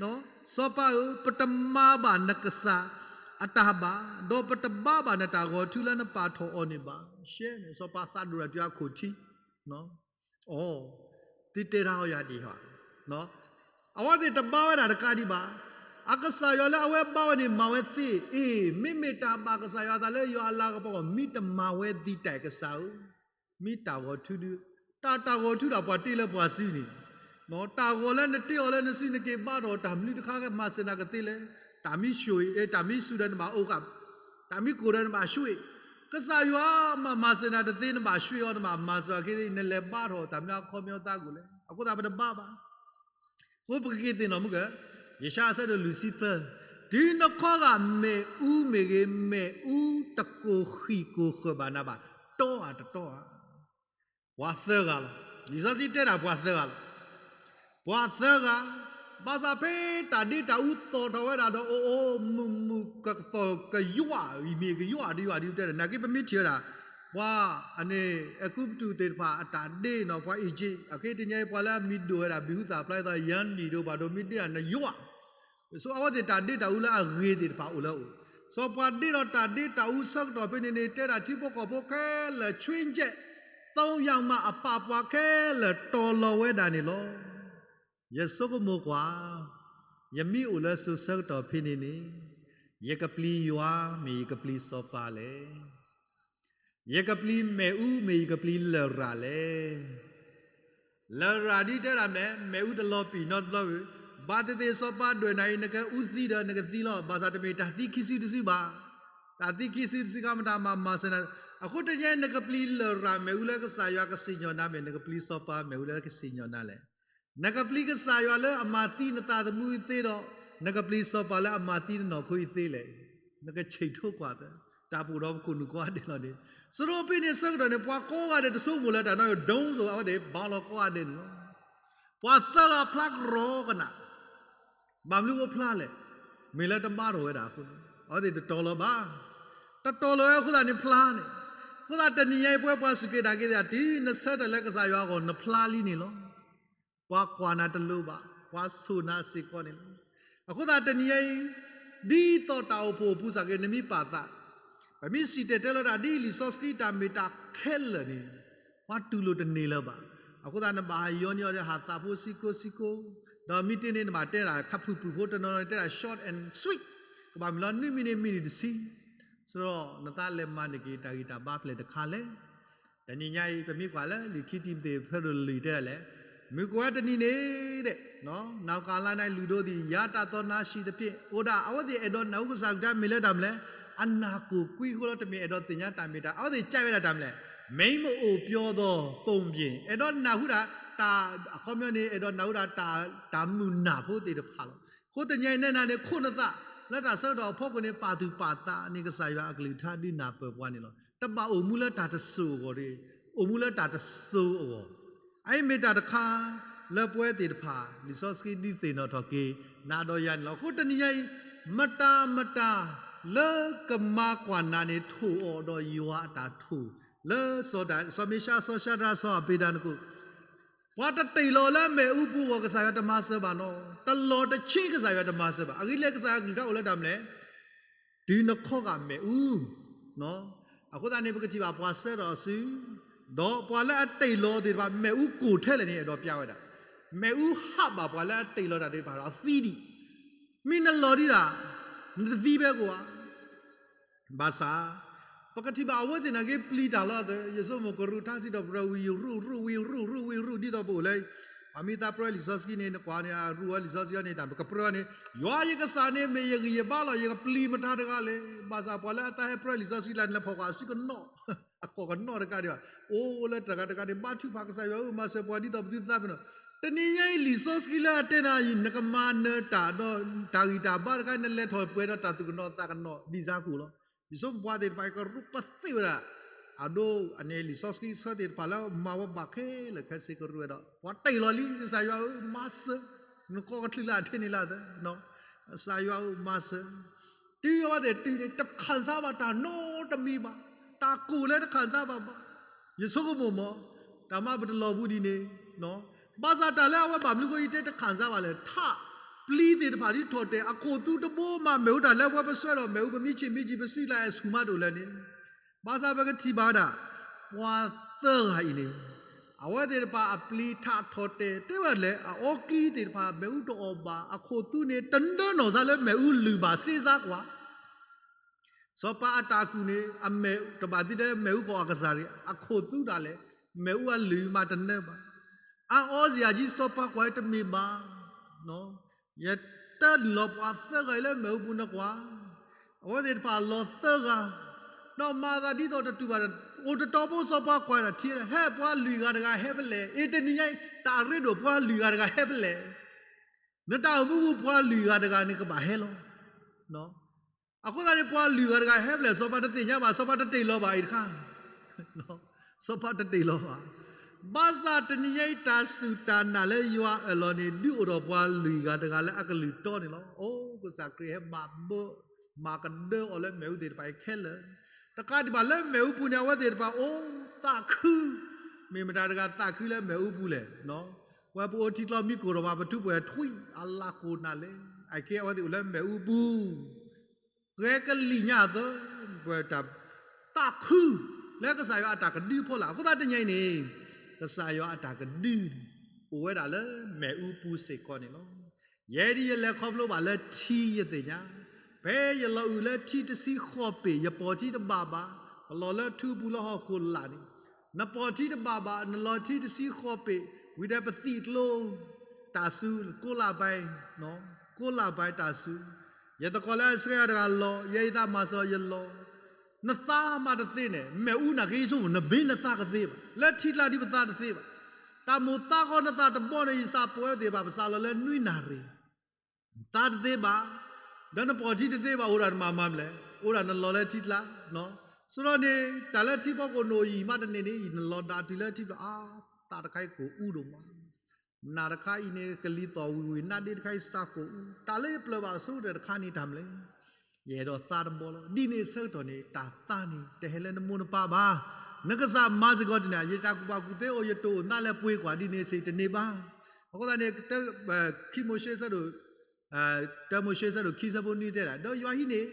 ၤ, စီၤပၤဧၢ, ပတမၤဘၣ်နကစၢ်အတၢ်ဘၣ်, ဒီးပတဘါဘၣ်နတၢ်ဂီၤထူလၢနပာ်ထီၣ်အီၤန့ၣ်ဘၣ်. ရှဲန့ၣ် စီၤပၤသးဒိၣ်တၢ်တုၤအခိၣ်ထံ, အီ, သုတဲတၢ်အီယၤဒံးဟီ, အဝဲသ့ၣ်တဘါဝဲဒၣ်တကးဒံးဘၣ်. အကစၢ်ယွၤလၢအဝဲဘါဝဲန့ၣ်မၤဝဲသ့, အ့ၣ် မ့မ့ၢ်တၢ်ဘၣ်ကစၢ်ယွၤအသးလၢယွၤအလၤကပီၤ မ့တမၤဝဲသ့တၢ်ကစၢ်ဧၢ, မ့ၢ်တၢ်ဂီၤထူဒု, တၢ်တၢ်ဂီၤထူဒၣ်ပှၤတ့လၢပှၤစုန့ၣ်, တၢ်ဂီၤလၢနတ့အီၤလၢနစု နက့ၤဘါထီၣ်တၢ်မနုၤတခါကမၤစၢၤနၤကသ့လဲၣ်. တၢ်မံဆိၣ်အံၤ, တၢ်မံစူၤဒီးနဘၣ်အိၣ်ဃာ်, တၢ်မံကိၣ်ဒီးနဘၣ်ဆှ့, ကစၢ်ယွၤမၤမၤစၢၤနၤတသ့ နဘၣ်ဆှ့အီၤ နဘၣ်မၤစၢၤအီၤက့ၤ နလဲၤဘါထီၣ်တၢ်မနုၤအခီပညီသးကိၣ်လဲၣ်. အဃိသတးပတဘါဘၣ်. အဃိပကက့ၤသ့ၣ်နီၣ်မုၢ်က, ယၡါယၤအဆၢဒိၣ်လွံၢ်ဆံသၢ, တုၤနခီဂာ်မ့ၣ်အူမ့ၢ်ဂ့ၤ, မ့ၣ်အူတကိၢ်ဃံၣ်ကိၢ်ဃၢၤဘၣ်နၤဘၣ်, တီဧါတတီဧါ. ပှၤသၢဂၤလီၤ. လံာ်စီဆှံတဲဒၣ်ပှၤသၢဂၤလီၤ. ပှၤသၢဂၤ, ဘၣ်ဆၣ်ဖဲတၢ်ဒ့တၢ်အူသီၣ်ထီၣ်ဝဲဒၣ်ဒီး အိၣ်အိၣ်မုာ်မုာ်ကသီၣ်ကယွၣ်, မ့ၢ်ကယွၣ်ဒုးယွၤဒုးတဲဒီး နာ်က့ပမ့ၢ်ထံၣ်ဝဲဒၣ်, ပှၤအန့ၣ် အဲၤကူပတူးသ့ၣ်တဖၣ်အတၢ်ဒ့နီၤ, ပှၤအံၣ်ကၠံၣ်, အခဲတနံၤအံၤ ပှၤလၢအမံၤဒိၣ်ဝဲဒၣ် ဘံၣ်ဟူသၣ်ဖျါသီ ယၢနံၣ်ဒိၣ်ဘၣ်ဒိ မ့ၢ်ဒ့ဒၣ်နယွၣ် ဆိအဝဲသ့ၣ်တၢ်ဒ့တၢ်အူလၢအဂ့ၤသ့ၣ်တဖၣ်အိၣ်လၢအအိၣ်, စီၤပှၤဒ့ဒီးတၢ်ဒ့တၢ်အူဆၢကတီၢ်ဖဲန့ၣ်န့ၣ် တဲဒၣ်ထံဖိကီၢ်ဖိခဲလၢာ် ဆွ့ကဲး သီယၣ်မးအပာ်ပှၤခဲလၢာ်တီၤလီၤဝဲဒၣ်န့ၣ်လီၤ. ယဆိကမိၣ်ကွၢ်, ယမ့ၢ်အိၣ်လၢစိၤဆၢကတီၢ်ဖဲန့ၣ်န့ၣ်, ယကပျံၤယွၤ မ့ၢ်ယကပျံၤစီၤပၤလဲၣ်. ယကပျံၤမ့ၣ်အူ မ့ၢ်ယကပျံၤလရာ်လဲၣ်. လရာ်ဒ်တဲဒၣ်မ့ၢ် မ့ၣ်အူတလီၤပံာ်နီတဘျီဝဲ, ဘၣ်သ့ၣ်သ့ၣ်စီၤပၤဒွဲၣ်နၤအံၤ နကအူသံဒီးနကသံလီၤ, ဘၣ်ဆၣ်တမ့ၢ်တၢ်သံခံစုတစုဘၣ်. တၢ်သံခံစုတစုခါမတၤမၤမၤစၢၤနၤ, အဃိတနံၤအံၤ နကပျံၤလရာ်မ့ၣ်အူလၢကစၢ်ယွၤကစံၣ်ညီၣ်နၤ မ့ၢ်နကပျံၤစီၤပၤမ့ၣ်အူလၢကစံၣ်ညီၣ်နၤလဲၣ်. နကပျံၤကစၢ်ယွၤလၢအမၤသံနသးသမူအံၤသ့ဒီး, နကပျံၤစီၤပၤလၢအမၤသံနနီၢ်ခိအံၤသ့လဲၣ်. နကဆံးထိကွၢ်သၢ, တၢ်ပအိၣ်ဒီးပခိၣ်နူာ်ကိးဂၤဒဲးလီၤန့ၣ်, စရိပ့န့ၣ်ဆၢကတီၢ်န့ၣ် ပှၤကိးဂၤဒဲးတဆိကမိၣ်လၢတၢ်နီၣ် ဒိၣ်စိ အဝဲသ့ၣ်ဘါလီၤကိးဂၤဒဲးန့ၣ်လီၤ. ပှၤသၢဂၤဖျါကရီကနၣ်, ဘၣ်မနုၤအိၣ်ဖျါလဲၣ်, မ့ၢ်လၢတဘါထီၣ်ဝဲဒၣ်အဃိန့ၣ် အဝဲသ့ၣ်တတီၤလီၤဘၣ်. တတီၤလီၤဝဲအဃိသတးန့ၣ်ဖျါန့ၣ်, အဃိသတးတနံၤညါအံၤ ပဝဲပှၤစူၢ်က့ၤနာ်က့ၤသ့ၣ် တုၤနဆၢထၢၣ်လၢကစၢ်ယွၤအဂီၢ် နဖျါလံန့ၣ်လီၤ. ပှၤကွၢ်နၤတလိၤဘၣ်, ပှၤဆိၣ်နၤစ့ၢ်ကီးန့ၣ်လီၤ. အဃိသတးတနံၤညါအံၤ, ဒ်သိးတၢ်အိၣ်ဖှိၣ်အိၣ်ပူၤစ့ၢ်ကီး နမ့ၢ်ပာ်သး, ပမ့ၢ်စံၣ်တဲၤတဲလီၤတၢ်ဒ်လံာ်စီဆှံတၢ်မ့ၢ်တၢ်ခဲလၢာ်န့ၣ်, ပှၤတူၢ်လိာ်တန့ၢ်လၢၤဘၣ်. အဃိသတးနဘၣ်ဟးယီန့ၢ်အီၤဒီးဟးသးဖိစံကိစံကိ, ဒီးမ့ၢ်တ့ၢ်န့ၣ် နဘၣ်တဲဒၣ်ခါဖုၣ်ပုၣ်ဖိတနီၤနီၤ တဲဒၣ် short and sweet, ကဘၣ်မ့ၢ်လီၤနွံမံးနံး မံးနံးတဆံ စရီနသးလဲၤမၤန့ၢ်က့ၤတၢ်ဂံၢ်တၢ်ဘါဖျဲၣ်တခါလဲၣ်. တနံၤညါအံၤ ပမ့ၢ်ကွၢ်လၢလံာ်ခံတံၤမသ့း ဖဲဒိၣ်လွံၢ်တဲဒၣ်လဲၣ်, မုၢ်ကဝဲတနံၤန့ၣ်ဒဲး, နကလါနၤလူၢ်ဒိသံး ယၤတၢ်သီနၤဆံးသဖြင့်, အိၣ်ဒၣ်အဝဲသ့ၣ်အဲၣ်ဒိးနၢ်ဟူကစၢ်ကလုၢ်ကထါမ့ၢ်လၢတၢ်မနုၤလဲၣ်, အနၢ်ကိၢ်ကွံအဃိလီၤ တမ့ၢ်အဲၣ်ဒိးသ့ၣ်ညါတၢ်မ့ၢ်တၢ်, အဝဲသ့ၣ်ကဲဝဲဒၣ်တၢ်မနုၤလဲၣ်, မ့ၢ်မအိၣ်ပျီသီပိာ်ပျ့ၣ် အဲၣ်ဒိးနၢ်ဟူဒၣ်, တၢ်အခီပညီန့ၣ် အဲၣ်ဒိးနၢ်ဟူဒၣ်တၢ်မုၢ်နၢ်ဖိသ့ၣ်တဖၣ်လီၤ. အဃိတနံၤညါအံၤနဲနၤန့ၣ် ခိးနသးလၢတၢ်ဆၢကတီၢ်အဖီခိၣ်န့ၣ် ပာ်သူၣ်ပာ်သးန့ၢ်ကစၢ်ယွၤအကလုၢ်ကထါ ဒုးနၢ်ပၢၢ်ပှၤန့ၣ်လီၤ. တဘၣ်အိၣ်မူလၢတၢ်တစိၤအဂီၢ်တဂ့ၤ, အိၣ်မူလၢတၢ်တစိၤအဂီၢ်. အအံၤမ့ၢ်တၢ်တခါလၢပဝဲသ့ၣ်တဖၣ် လံာ်စီဆှံဒုးသ့ၣ်နီၣ်ထီၣ်က့ၤ နၤဒီးယၤန့ၣ်လီၤ. အဃိတနံၤညါအံၤ မတၤမတၤလၢကမၤကွၢ်နၤန့ၣ် ထိၣ်အီၤဒီးယွၤအတၢ်ထိၣ် လၢစီၤဒၤ, စီၤမ့ၡါ, စီၤၡၤဒြး, စီၤအဘ့းနကိၤ, ပှၤတတ့ၢ်လီၤလၢမ့ၣ်အူပူၤအဂီၢ် ကစၢ်ယွၤတမၤစၢၤဘၣ်နီၤ, တလီၤတဆ့ကစၢ်ယွၤတမၤစၢၤဘၣ်. အဂ့ၢ်လဲၣ် ကစၢ်ယွၤကလုၢ်ကထါအိၣ်လၢတၢ်မနုၤလဲၣ်, တုၤနခီဂာ်မ့ၣ်အူ, အဃိသတးန့ၣ် ပကထံၣ်ဘၣ်ပှၤဆၢထၢၣ်စု, ဒီးပှၤလၢအတ့ၢ်လီၤသ့ၣ်တဖၣ် မ့ၣ်အူကိၢ်ထဲလဲၣ်န့ၣ် အဲၣ်ဒိးပျါဝဲဒၣ်, မ့ၣ်အူဟးဘၣ်ပှၤလၢအတ့ၢ်လီၤတၢ်သ့ၣ်တဖၣ်ဒီးသံဒံး, မ့ၢ်နလီၤဒံးဒၣ်, နတသံဘၣ်ကိးဧါ ဘၣ်ဆၣ်, ပကထံၣ်ဘၣ်အဝဲသ့ၣ်နာ်က့ပျံၤတၢ်လီၤသး, ယဆိကမိၣ်ကရူၢ်ထါစံးထီၣ်ပတြၢၤဝံၤရူၢ်ရူၢ်ဝံၤရူၢ် ရူၢ်ဝံၤရူၢ် ဒ်သိးပအိၣ်လၢ ပှၤမ့ၢ်သးပြၢလံာ်စီဆှံန့ၣ် နကွၢ်န့ၣ် အရူၢ်ဝဲလံာ်စီဆှံအီၤန့ၣ် တၢ်ကပြၢန့ၣ် ယွၤယကစၢ်န့ၣ် မ့ၢ်ယဂံၢ်ယဘါလီၤ, ယကပျံၤမတၤတဂၤလဲၣ်. ဘၣ်ဆၣ်ပှၤလၢအသးဟဲပြၢလံာ်စီဆှံလၢ နလဲၤဖီၣ်ကွၢ်အစုကနီၣ် အကိာ်ကနီၣ်တကးဒံးဘၣ်, အိၣ်လၢတဂၤတဂၤန့ၣ် ဘါထုကဖၣ်ကစၢ်ယွၤဧၢ မၤစၢၤပှၤဒ်သိးပသုသးပ့ၤနီၣ်. တနံၤညါအံၤ လံာ်စီဆှံလၢအတဲနၤအံၤ နကမၤနၢၤတၢ်ဒီး တၢ်ဂံၢ်တၢ်ဘါတခါ နလဲၤထီၣ်ပှဲၤဒီးတၢ်သူၣ်ကနီၤသးကနီၤ ဒ်ဆါဃိၣ်လီၤ. ယဆိကမိၣ်ပှၤသ့ၣ်တဖၣ် ကရူၢ်ပသ့ၣ်ဝဲဒၣ် အဒိ အန့ၣ်လံာ်စီဆှံဆၢသ့ၣ်တဖၣ်လၢမၤဝဲဘၣ်ခဲလၢာ်ခဲဆ့ကရူၢ်ဝဲဒီး ပှၤတ့ၢ်လီၤလံ ကစၢ်ယွၤဧၢ မၤစၢၤ, နကိးကချုးလၢအထဲန့ၣ်လၢအသၢ ကစၢ်ယွၤဧၢ မၤစၢၤ. တုၤအဝဲသ့ၣ်တုၤန့ၣ် တခၣ်စၢ်ဘၣ်တၢ်နီတမံၤဘၣ်, တၢ်ကိၢ်လၢတခၣ်စၢ်ဘၣ်ဘၣ်. ယဆိကမိၣ်မး, တၢ်မၤပတလီၤပူၤဒ်န့ၣ်, ဘၣ်ဆၣ်တၢ်လၢအဝဲဘၣ်မနုၤဃိယတဲတခၣ်စၢ်ဘၣ်လဲၣ်, ထးပျံၤသ့ၣ်တဖၣ်ဒ်ထီၣ်တဲာ် အခိၣ်သူတဘိမး မ့ၣ်အူတၢ်လၢပဝဲပဆှၢဒီးမ့ၣ်အူပမံဆံးမံဆံး ပစုကျါအဲၣ်ဆူၣ်မးတအိၣ်လၢၤန့ၣ်, ဘၣ်ဆၣ်ပကထံၣ်ဘၣ်ဝဲဒၣ် ပှၤသၢဂၤအံၤန့ၣ် အဝဲသ့ၣ်တဖၣ်အပျံၤထးထီၣ်တဲာ် တဲဝဲဒၣ်လဲၣ် အအီကံသ့ၣ်တဖၣ် မ့ၣ်အူတအီၣ်ဘၣ် အခိၣ်သူန့ၣ် တနၢနီၢ်စၢ်လၢမ့ၣ်အူလုၢ်ဘၣ်စ့စါကွၢ် စီၤပၤအတၢ်ကူၣ်န့ၣ် အမဲာ်တဘၣ်သ့တဲမ့ၣ်အူကအီၣ်ကစၢ်ရံ အခိၣ်သူဒၣ်လဲာ် မ့ၣ်အူအလုၢ်မးတနၢဘၣ်. အါအီစ့ၢ်ကီး စီၤပၤကွၢ်တမ့ၢ်ဘၣ်. ယတၢ်နုာ်လီၤပှၤသၢဂၤအံၤလၢမ့ၣ်အူပူၤနကွၢ်, အဝဲသ့ၣ်တဖၣ်လီၤသၢဂၤ, ဒီးမၤသးဒ်သိးတတူၢ်ဘၣ်, အိၣ်တတီၤဖိစီၤပၤကွၢ်တၢ်ထံၣ် ဟဲပှၤလွံၢ်ဂၤတဂၤဟဲဖဲလဲၣ်, အ့ တနံၤညါအံၤ တၢ်ရ့ဒိၣ်ပှၤလွံၢ်ဂၤတဂၤဟဲဖဲလဲၣ် နတၢ်အိၣ်မူပူၤပှၤလွံၢ်ဂၤတဂၤန့ၣ်ကဘၣ်ဟဲလီၤ. အဃိသတးန့ၣ် ပှၤလွံၢ်ဂၤတဂၤဟဲဖဲလဲၣ် စီၤပၤတသ့ၣ်ညါဘၣ်, စီၤပၤတတ့ၢ်လီၤဘၣ်အံၤတခါ, စီၤပၤတတ့ၢ်လီၤဘၣ်. ဘၣ်ဆၣ်တနံၤညါအံၤ တၢ်စူၢ်တၢ်နာ်လၢယွၤအၢၣ်လီၤန့ၣ် ဒုးအိၣ်ထီၣ်ပှၤလွံၢ်ဂၤတဂၤလၢအကလုၢ်တီန့ၣ်လီၤ. အိ ကစၢ်ခရံာ်ဟဲဘၣ်ဘၢ မၤကဒၢအီၤလၢမ့ၣ်အူသ့ၣ်တဖၣ်အံၤခဲလၢာ်, တကးဒံးဘၣ်လၢမ့ၣ်အူပူၤန့ၣ် အဝဲသ့ၣ်တဖၣ်အိၣ်သးခု, မ့ၢ်မတၤတဂၤသးခုလၢမ့ၣ်အူပူၤလဲၣ်. ဝဲပအိၣ်ထံကျီမံကိၢ်ဒီးမး ပထူပှဲၤထွံၣ် အလၤကိၢ်နၤလဲၣ်, အခဲအံၤအဝဲသ့ၣ်အိၣ်လၢမ့ၣ်အူပူၤ ဃဲကလံၣ်ညါအသၢ, ပတၢ်သးခု လၢကစၢ်ယွၤအတၢ်ကဒုအဖီလာ်, အဃိသတးတနံၤအံၤန့ၣ် ကစၢ်ယွၤအတၢ်ကဒုန့ၣ် အိၣ်ဝဲဒၣ်လၢမ့ၣ်အူပူၤစ့ၢ်ကီးန့ၣ်လီၤ. ယဲဒ်ယလဲၤခီဖျိဘၣ်လၢထံယသ့ၣ်ညါ, ဖဲယလီၤအုၣ်လၢထံတဆံဃိးပ့ၣ် ယပိာ်ထံတဘၣ်ဘၣ်, ကလီၤလၢထူပူၤလၢဟီၣ်ခိၣ်လာ်န့ၣ်, နပိာ်ထံတဘၣ်ဘၣ် နလီၤထံတဆံဃိးပ့ၣ်, ဝံၤဒီးပသံးကျိ တၢ်စူၤ ကိးလၢ်ဘၣ်, ကိးလၢ်ဘၣ်တၢ်စူၤ, ယသကိးလၢအဆှၢယၤတဂၤလီၤ, ယဲယသးမၤစၢၤယလီၤ, နသးမးတသ့န့ၣ် မ့ၣ်အူနၤက့ဆိ နဘ့နသးကသ့ဘၣ်, လၢထံကျါဒ်ပသးတသ့ဘၣ်, တၢ်မိၣ်သးကီနသးတဘီန့ၣ် ယစးပိာ်ဝဲသ့ၣ်တဖၣ် ပစးလီၤလၢနွံနၣ်ရံၣ် သးတသ့ဘၣ်, ဒီးနပိာ်ထံတသ့ဘၣ် အိၣ်ဒၣ်နမၤမၤမလဲၣ်, အိၣ်ဒၣ်နလီၤလၢထံကျါ, ဆိဒီးန့ၣ် တၢ်လၢထံဖီခိၣ်နအိၣ်ယံာ်မးတန့ၢ်န့ၣ် ယနလီၤဒၣ်တုၤလၢထံဖျၢၣ် အါ သးတခါအံၤကိၢ်အူဒိၣ်မး, နၢ်တခါအံၤန့ၣ် ကလံၤသီၣ်ဝံၤဝံၤ နါဒ့တခါအံၤစးကိၢ်အူ, တၢ်လၢယပျၢၤဘၣ်အဆိကတၢၢ်တခါန့ၣ်တၢ်မလဲၣ်, ယအဲၣ်ဒိးသးတဘီလီၤ. ဒ်န့ၣ်အဆၢကတီၢ်န့ၣ် တၢ်သးန့ၣ် တဟဲလၢနမိၢ်နပၢ်ဘၣ်, နကစၢ်မၤစ့ၢ်ကီးတန့ၢ်, ယတၢ်ကူၣ်ဘၣ်ကူၣ်သ့အိၣ် ယတအိၣ်နါလဲၤပှ့ၤကွၢ်ဒ်န့ၣ်စ့ၢ်တန့ၢ်ဘၣ်. အဃိသတးန့ၣ် ခံမိၤၡ့ဆၢဒိၣ် တၢမိၤၡ့ဆၢဒိၣ်ခံဆၢဖိနွံတဲဒၣ်, ဒီးယွၤဟံးန့ၢ်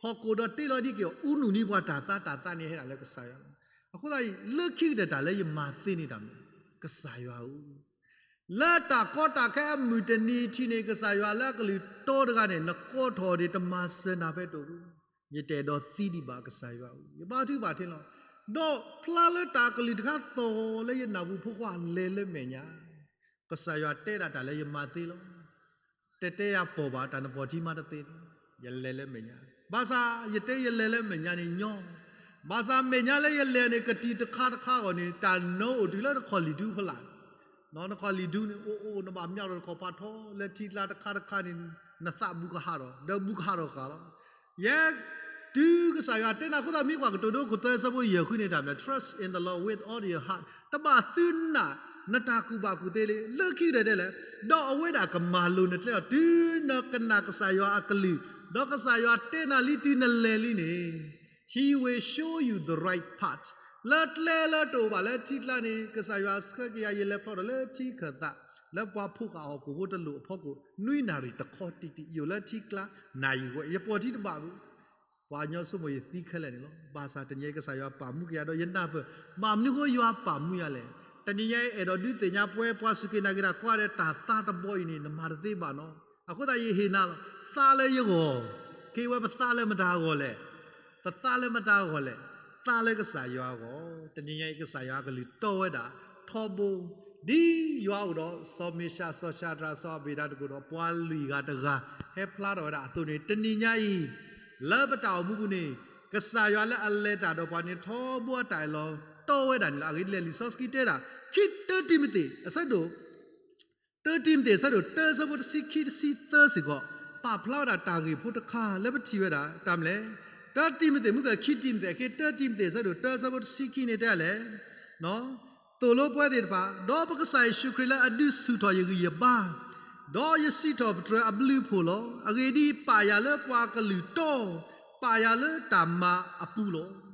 ဟီၣ်ခိၣ်ဒီးတ့လီၤဒ်က့ၤအီၤ အူနုၢ်န့ၢ်ပှၤတၢ်သး, တၢ်သးန့ၣ်ဟဲဒၣ်လၢကစၢ်ယွၤလီၤ. အဃိသတးအံၤ လၢခံကတၢၢ်တၢ်လၢယမၤသ့န့ၣ်တၢ်မနုၤလဲၣ်, ကစၢ်ယွၤဧၢ, လၢတၢ်ကီတၢ်ခဲအမုၢ်တနံၤထံးန့ၣ် ကစၢ်ယွၤလၢအကလုၢ်တီတဂၤန့ၣ် နကိးထီၣ်ဒံးတမၤစၢၤနၤဖဲတအိၣ်ဘၣ်, ယတအဲၣ်ဒိးသံဒံးဘၣ်ကစၢ်ယွၤဧၢ, ယဘါထုကဖၣ်ထံလီၤ. ဒီးဖျါလၢတၢ်ကလုၢ်တခါသီၣ်လၢယနၢ်ပူၤ ဖိခွါလဲၤလၢမဲာ်ညါ ကစၢ်ယွၤတဲဒၣ်တၢ်လၢယမၤသ့လီၤ. တတဲယၤပိာ်ဘၣ်တၢ်နပိာ်ထံမးတသ့န့ၣ်, ယလဲၤလၢမဲာ်ညါ, ဘၣ်ဆၣ်ယတဲယလဲၤလၢမဲာ်ညါန့ၣ်ညီ, ဘၣ်ဆၣ်မဲာ်ညါလၢယလဲၤန့ၣ် ကတံၤတခါတခါအဂီၢ်န့ၣ် တၢ်နၢအိၣ်တုၤလၢနခီၣ်လံၢ်ဒူဖီလာ်, နခီၣ်လံၢ်ဒူန့ၣ် အိၣ်အိၣ်နဘၣ်မၠးဒီးနခီၣ်ဖးထီလၢထံကျါတခါတခါန့ၣ် နသးဘူးကဟးဒီး ဒီးဘူးကဟးဒီးဃာ်လီၤ. ယဲ တုၤကစၢ်ယွၤတဲနၤအဃိသတး မ့ၢ်ကွၢ်ကတိၤဒိခိၣ်သၢဆၢဖိယဲၢ်ဃုန့ၣ် တၢ်မနုၤလဲၣ်, trust in the Lord with all your heart, တဘၣ်သုနာ်နတၢ်ကူၣ်ဘၣ်ကူၣ်သ့လံ, လၢခံကတၢၢ်ဒ်လဲၣ်, ဒီးအဝဲဒၣ်ကမၤလိၤနကျဲလီၤ. တုၤနကနၣ်ကစၢ်ယွၤအကလုၢ်, ဒီးကစၢ်ယွၤတဲနၤလံတုၤနလဲၤလံန့ၣ် He will show you the right path. လၢကျဲလၢတအိၣ်ဘၣ်လၢထံကျါန့ၣ် ကစၢ်ယွၤဆှၢက့ၤယၤ ယလဲၤဖျီဒီးလၢထံခၢၣ်သး လၢပှၤဖိဃာ်ဟီၣ်ခိၣ်ဖိတလိၣ်အဖီခိၣ် နွံနၣ်ရံၣ်တခီတံၢ်တံၢ် ယအိၣ်လၢထံကျါနၢ်ယံၤဝဲ ယပိာ်ထံတဘၣ်ဘၣ်. ပှၤကညီဆိကမိၣ်ယသံခဲလၢာ်န့ၣ်လီၤ. ဘၣ်ဆၣ်တနံၤအံၤကစၢ်ယွၤပာ်မူက့ၤယၤဒီးယနၢ်ပၢၢ်, ဘၣ်မနုၤဃိယွၤပာ်မူယၤလဲၣ်. တနံၤညါအံၤအဲၣ်ဒိးဒုးသ့ၣ်ညါပဝဲပှၤစူၢ်က့ၤနာ်က့ၤတၢ်ကိးဂၤဒဲး တၢ်သးတဘီအံၤန့ၣ် နမၤတသ့ဘၣ်နီၤ. အဃိသတးယဟ့ၣ်နၤလီၤ. သးလၢယဂီၢ်, က့ၤဝဲပသးလၢမတၤအဂီၢ်လဲၣ်. ပသးလၢမတၤအဂီၢ်လဲၣ်. သးလၢကစၢ်ယွၤအဂီၢ်. တနံၤညါအံၤကစၢ်ယွၤအကလုၢ်တီဝဲဒၣ် ထီဘိ ဒ်ယွၤအိၣ်ဒီး စီၤမ့ၡး, စီၤၡၤဒြး, စီၤအဘ့းနကိၤဒီး ပှၤလွံၢ်ဂၤတဂၤ ဟဲဖျါထီၣ်ဝဲဒၣ်အသိးန့ၣ်, တနံၤညါအံၤ လၢပတၢ်အိၣ်မူပူၤန့ၣ် ကစၢ်ယွၤလၢအလဲၤတၢ်ဒီးပှၤန့ၣ် ထီဘိအတၢ်အၢၣ်လီၤတီဝဲဒၣ်န့ၣ်လီၤ. အဂ့ၢ်ဒ်လဲၣ်, လံာ်စီဆှံတဲဒၣ် ခံတၢတံၤမသ့း အဆၢဒိၣ် တၢတံၤမသ့း အဆၢဒိၣ်တၢ အဆၢဖိတဆံခံ တဆံသၢစ့ၢ်ကီး ပာ်ဖျါဝဲဒၣ်တၢ်ဂ့ၢ်ဖိတခါလၢပထံၣ်ဝဲဒၣ် တၢ်မနုၤလဲၣ်. တၢတံၤမသ့း မုၢ်ကၢၢ်ခံတံၤမသ့း အခံ တၢတံၤမသ့း အဆၢဒိၣ်တၢ အဆၢဖိတဆံခံန့ၣ်တဲလဲၣ် သိၣ်လိပှၤသ့ၣ်တဖၣ်, ဒီးပကစၢ်ယ့ၣ်ၡူးခရံာ်လၢအဒုးဆူၣ်ထီၣ်ယဂံၢ်ယဘါ, ဒီးယစံးထီၣ်ပတြၢၤအဘျုးအဖှိၣ်လီၤ. အဂ့ၢ်ဒ်အံၤ, ပာ်ယၤလၢပှၤကလုာ်တီ, ပာ်ယၤလၢတၢ်မၤအပူၤလီၤ.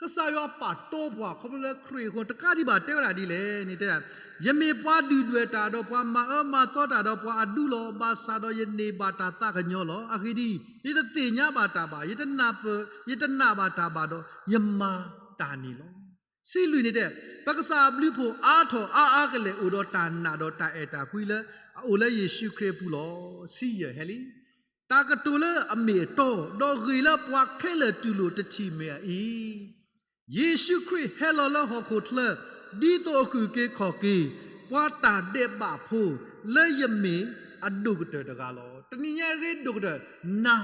ကစၢ်ယွၤပာ်တီပှၤ ခီဖျိလၢခရံာ်အဃိ တကးဒံးဘၣ်တဲဝဲဒၣ်ဒ်လဲၣ်န့ၣ်တဲဒၣ်, ယမ့ၢ်ပှၤဒုၣ်ဒွဲၣ်တၢ်ဒီးပှၤမၤအၢမၤသီတၢ်ဒီးပှၤအဒူလီၤ. ဘၣ်ဆၣ်ဒီးယန့ၢ်ဘၣ်တၢ်သးကညီၤလီၤ. အဂ့ၢ်ဒ်အံၤ, ယတသ့ၣ်ညါဘၣ်တၢ်ဘၣ်, ယတနာ်ဘၣ်တၢ်ဘၣ်ဒီး ယမၤတၢ်န့ၣ်လီၤ. တဆံလွံၢ်န့ၣ်တဲ, ပကစၢ်အဘျုးအဖှိၣ်အါထီၣ်အါအါကလဲာ် အိၣ်ဒီးတၢ်နာ်ဒီးတၢ်အဲၣ်တၢ်ကွံလၢ အအိၣ်လၢယ့ၣ်ၡူးခရံာ်အပူၤလီၤ. တဆံယဲၢ်ဟဲလံ, တၢ်ကတိၤလၢအမ့ၢ်အတီ, ဒီးဂ့ၢ်လၢပှၤခဲလၢာ်တူၢ်လိာ်တထံၣ်မ့ၢ်အအံၤ, ယ့ၣ်ၡူးခရံာ်ဟဲလီၤလၢဟီၣ်ခိၣ်ချၢ ဒ်သိးအကဟုၣ်က့ၤခီၣ်က့ၤ ပှၤတၢ်ဒဲးဘးဖိ လၢယမ့ၢ်အဒိၣ်ကတၢၢ်တဂၤလီၤ. တနံၤညါအံၤရ့ဒိၣ်ကတၢၢ် နၤ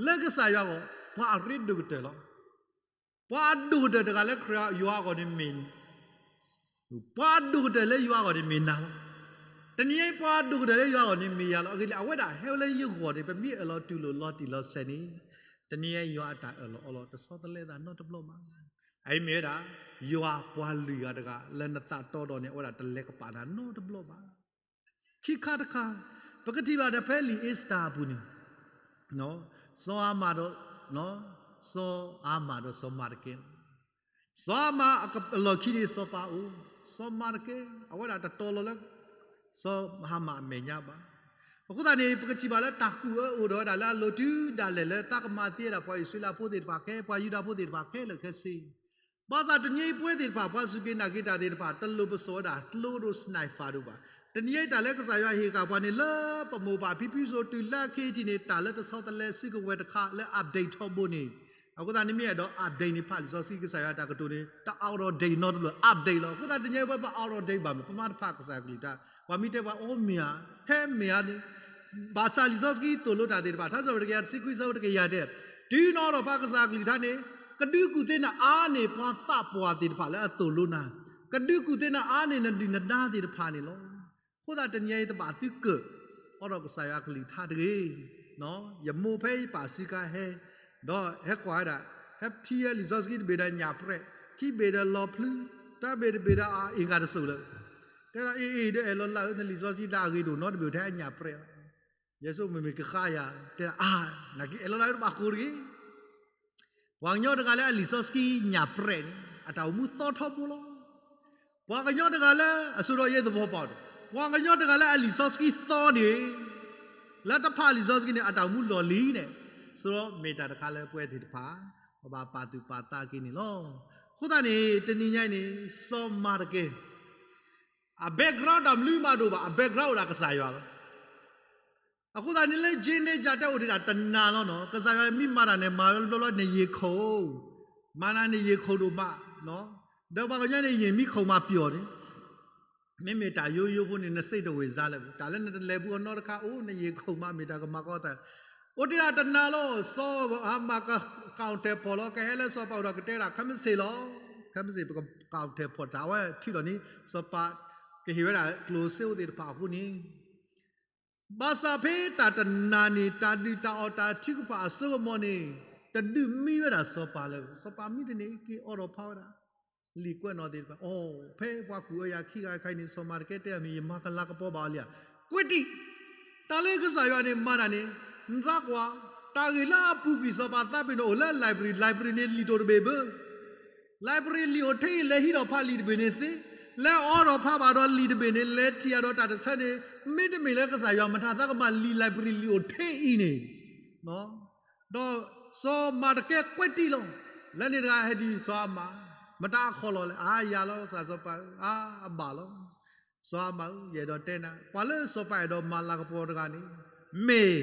လၢကစၢ်ယွၤအဂီၢ် ပှၤအရ့ဒိၣ်ကတၢၢ်လီၤ. ပှၤအဒိၣ်ကတၢၢ်တဂၤလၢခရံာ်ယွၤအဂီၢ်န့ၣ်မ့ၢ် ပှၤအဒိၣ်ကတၢၢ်လၢယွၤအဂီၢ်န့ၣ်မ့ၢ်နၤလီၤ. တနံၤညါအံၤပှၤအဒိၣ်ကတၢၢ်လၢယွၤအဂီၢ်န့ၣ်မ့ၢ်ယၤလီၤ. အဂ့ၢ်ဒ်လဲၣ် အဝဲဒၣ်ဟဲဝဲလၢယဂီၢ်န့ၣ် ပမ့ၢ်အၢၣ်လီၤတူၢ်လိာ်လီၤတံၢ်လီၤဆဲးန့ၣ်, တနံၤညါအံၤယွၤအတၢ်အၢၣ်လီၤအီလီၤ တဆီတလဲသးနီတဘျီဘၣ်. အအံၤမ့ၢ်ဝဲဒၣ် ယွၤပှၤလွံၢ်ဂၤတဂၤ လၢနသးတီဒီးန့ၣ် အဝဲဒၣ်တလဲၤကပာ်နၤနီတဘျီဘၣ်. ခံခါတခါ, ပကထံၣ်ဘၣ်ဒီးဖဲလံာ်အ့စတၢၤအပူၤန့ၣ်, စီၤအၤမၣ်ဒီး, စီၤအၤမၣ်ဒီးစီၤမၤတကဲ, စီၤအၤမၣ်အလီၢ်ခံန့ၣ် စီၤပၤအိၣ်, စီၤမၤတကဲ အဝဲဒၣ်တတီၤလီၤလၢ စီၤဟၤမၣ်အမဲာ်ညါဘၣ်. အဃိသတးန့ၣ် ပကထံၣ်ဘၣ်လၢတၢ်ကူၣ်အၢအိၣ်ဒီးဝဲဒၣ်လၢအလိၤတုၤဒၣ်လဲာ်လၢသးကမၤသံဝဲဒၣ်ပှၤအံၣ်စရ့လးဖိသ့ၣ်တဖၣ်ခဲ, ပှၤယူဒၤဖိသ့ၣ်တဖၣ်ခဲလၢာ်ခဲဆ့ ဘၣ်ဆၣ်တနံၤအံၤပဝဲသ့ၣ်တဖၣ် ပှၤစူၢ်က့ၤနာ်က့ၤတၢ်သ့ၣ်တဖၣ် တလိၣ်ပစိာ်ဝဲဒၣ်ကျိဒိၣ် sniper ဒိၣ်ဘၣ်. တနံၤအံၤတၢ်လၢကစၢ်ယွၤဟ့ၣ်ဃာ်ပှၤန့ၣ် လၢပမိၢ်ပၢ်ဖံဖုစိၤတုၤလၢအခဲအံၤထံးန့ၣ် တၢ်လၢတဆီတလဲစုကဝဲၤတခါလၢ update ထီဘိန့ၣ်, အဃိသတးန့ၣ်မ့ၢ်အဲၣ်ဒိး update န့ၣ် ဖးလံာ်စီဆှံကစၢ်ယွၤတၢ်ကတိၤန့ၣ် တ out of date နီတဘျီ update လီၤ. အဃိသတးတနံၤအံၤပှၤပ out of date ဘၣ်မး ပမ့ၢ်တဖးကစၢ်ကလုၢ်တၢ် ပှၤမ့ၢ်တဲပှၤအီမ့ၢ်ဧါ, ဟဲမ့ၢ်ဧါန့ၣ် ဘၣ်ဆၣ်လံာ်စီဆှံသိၣ်လိတၢ်သ့ၣ်တဖၣ် ထါစံးပတြၢၤတကယၤတဆံခွံ ဆၢဖိတကယၤတဲ, တုၤနအိၣ်ဒီးဖးကစၢ်ကလုၢ်ကထါန့ၣ် ကဒုးကူၣ်သ့နၤအါန့ၢ်ပှၤသးပှၢ်သ့ၣ်တဖၣ်လၢအသိၣ်လိနၤ, ကဒုးကူၣ်သ့နၤအါန့ၢ်နဒုၣ်နဒါသ့ၣ်တဖၣ်န့ၣ်လီၤ. အဃိသတးတနံၤအံၤတဘၣ်သုကၢၣ် အိးထီၣ်ကစၢ်ယွၤကလုၢ်ကထါတဂ့ၤ. ယမိၢ်ဖဲအံၤပာ်စုကါဟဲ, ဒီးဟဲကွၢ်ဝဲဒၣ်, ဟဲဖံဝဲလံာ်စီဆှံတဘ့ၣ်ဒီးညၣ်ပြဲး, ခံဘ့ၣ်ဒီးလီၤဖျုး, တၢ်ဘ့ၣ်တဘ့ၣ်ဒီးအအ့ၣ်ကၤတစိၢ်လၢ တဲဒၣ်အ့ၣ်အ့ၣ်ဒီးအဲၣ်လီၤလၢ်ဧၢ နလံာ်စီဆှံလၢအဂ့ၤဒိၣ်နီတဘ့ၣ်ထဲအညၣ်ပြဲးလီၤ. ယဲၢ်စိမ့မ့ၢ်ကဃါယၤ, တဲဒၣ်အါ, နာ်က့အဲၣ်လီၤလၢ်တဘၣ်ကိၢ်တဂ့ၤ. ပှၤကညီတဂၤလၢအလံာ်စီဆှံညၣ်ပြဲးန့ၣ် အတၢ်အိၣ်မူသီထီဘိလီၤ. ပှၤကညီတဂၤလၢအစိၤဒီးယဲၢ်သပှၢ်ပှၢ်, ပှၤကညီတဂၤလၢအလံာ်စီဆှံသီန့ၣ် လၢတဖးလံာ်စီဆှံန့ၣ် အတၢ်အိၣ်မူလီၢ်လံၤန့ၣ်, ဆိမ့ၢ်တၢ်တခါလၢပဝဲသ့ၣ်တဖၣ် ပဘၣ်ပာ်သူၣ်ပာ်သးက့ၤန့ၣ်လီၤ. အဃိသတးန့ၣ် တနံၤညါအံၤန့ၣ် စီၤမၤတကဲ အ background တၢ်မနုၤမးတအိၣ်ဘၣ်, အ background အိၣ်ဒၣ်ကစၢ်ယွၤလီၤ. အဃိသတးန့ၣ်လၢ Jacob တဲအိၣ်ဒံးဒၣ်တနၤလီၤနီၤ, ကစၢ်ယွၤမ့ၢ်မၤတၢ်န့ၣ် မၤလၢဘျီလၢနယံၤခိၣ်, မၤနၤနယံၤခိၣ်ဒိၣ်မး, ဒီးပှၤကညီန့ၣ် ယံၤမံခိၣ်မးပျီၢ်န့ၣ်, မ့မ့ၢ်တၢ်ယိယိဖိန့ၣ် နစ့တဝ့ၢ်စါလၢၤ, တၢ်လၢနတလဲၤဘူးအနီတခါအိၣ် နယံၤခိၣ်မးမ့ၢ်တၢ်ကမၤကီသး, အိၣ်ဒံးဒၣ်တနၤလီၤ, စီၤဟၤမၣ်က ကၣ်ထဲၣ်ဖီၣ်လီၤ ကဟဲလၢစီၤပၤအိၣ်ဒီးကတဲဒၣ် ခဲမုၢ်ဆ့ၣ်လီၤ, ခဲမုၢ်ဆ့ၣ်ပက ကၣ်ထဲၣ်ဖီၣ်တၢ်ဝဲထံၣ်လီၤန့ၣ် စီၤပၤကဟ့ၣ်ဝဲဒၣ်ကျိၣ်စ့အိၣ်သ့ၣ်တဖၣ်အဃိန့ၣ် ဘၣ်ဆၣ်ဖဲတၢ်တနၤန့ၣ် တၢ်ဒုၣ်တၢ်အီၣ်တၢ်ထုကဖၣ်အစိကမီၤန့ၣ် တဒုးမံဝဲဒၣ်စီၤပၤလၢၤ, စီၤပၤမံတန့ၢ်က့ၤအိးထီၣ်ဖးဝဲဒၣ် လံာ်ကွဲးနီၣ်သ့ၣ်တဖၣ်, အိ ဖဲပှၤကူၣ်အၢယၤခံဂၤခါအံၤန့ၣ် စီၤမၤတကဲတဲအမံၤ ယမၤကလၤကပီၤဘၣ်အီၤလံဧါ, ကွဲးတံၢ်, တၢ်လၢကစၢ်ယွၤန့ၣ်မၤတၢ်န့ၣ် နသးကွၢ်, တၢ်ဂ့ၢ်လၢအပူၤကွံာ်စီၤပၤသးပ့ၤနီၣ်အိၣ်လၢ library, library န့ၣ်လံာ်တိၢ်တဘ့ၣ်ဘၣ် library လံာ်အိၣ်ထဲအံၤ လဲၤဟံးထီၣ်ဖးလံာ်တဘ့ၣ်န့ၣ်သ့, လဲၤအိးထီၣ်ဖးဘၣ်ဒီးလံာ်တဘ့ၣ်န့ၣ် လဲၤထံၣ်အဒီးတၢ်တဆၢန့ၣ်, မ့တမ့ၢ်လၢကစၢ်ယွၤမတၤသးကမၤလံာ် library လံာ်အိၣ်ထဲအံၤန့ၣ်, ဒီးစီၤမၤတကဲကွဲးတံၢ်လီၤ, လၢန့ၣ်တဂၤဟဲဒ်စီၤအၤမၣ်, မတၤအခီၣ်လီၢ်လဲၣ်, အါယၤလီၤ ကစၢ်စီၤပၤဧၢ, အါအဘၣ်လီၤ စီၤအၤမၣ်ဧၢ, ယအဲၣ်ဒိးတဲနၤ, ပှၤလၢစီၤပၤအဲၣ်ဒိးမၤလၤကပီၤတဂၤန့ၣ်, မ့ၢ်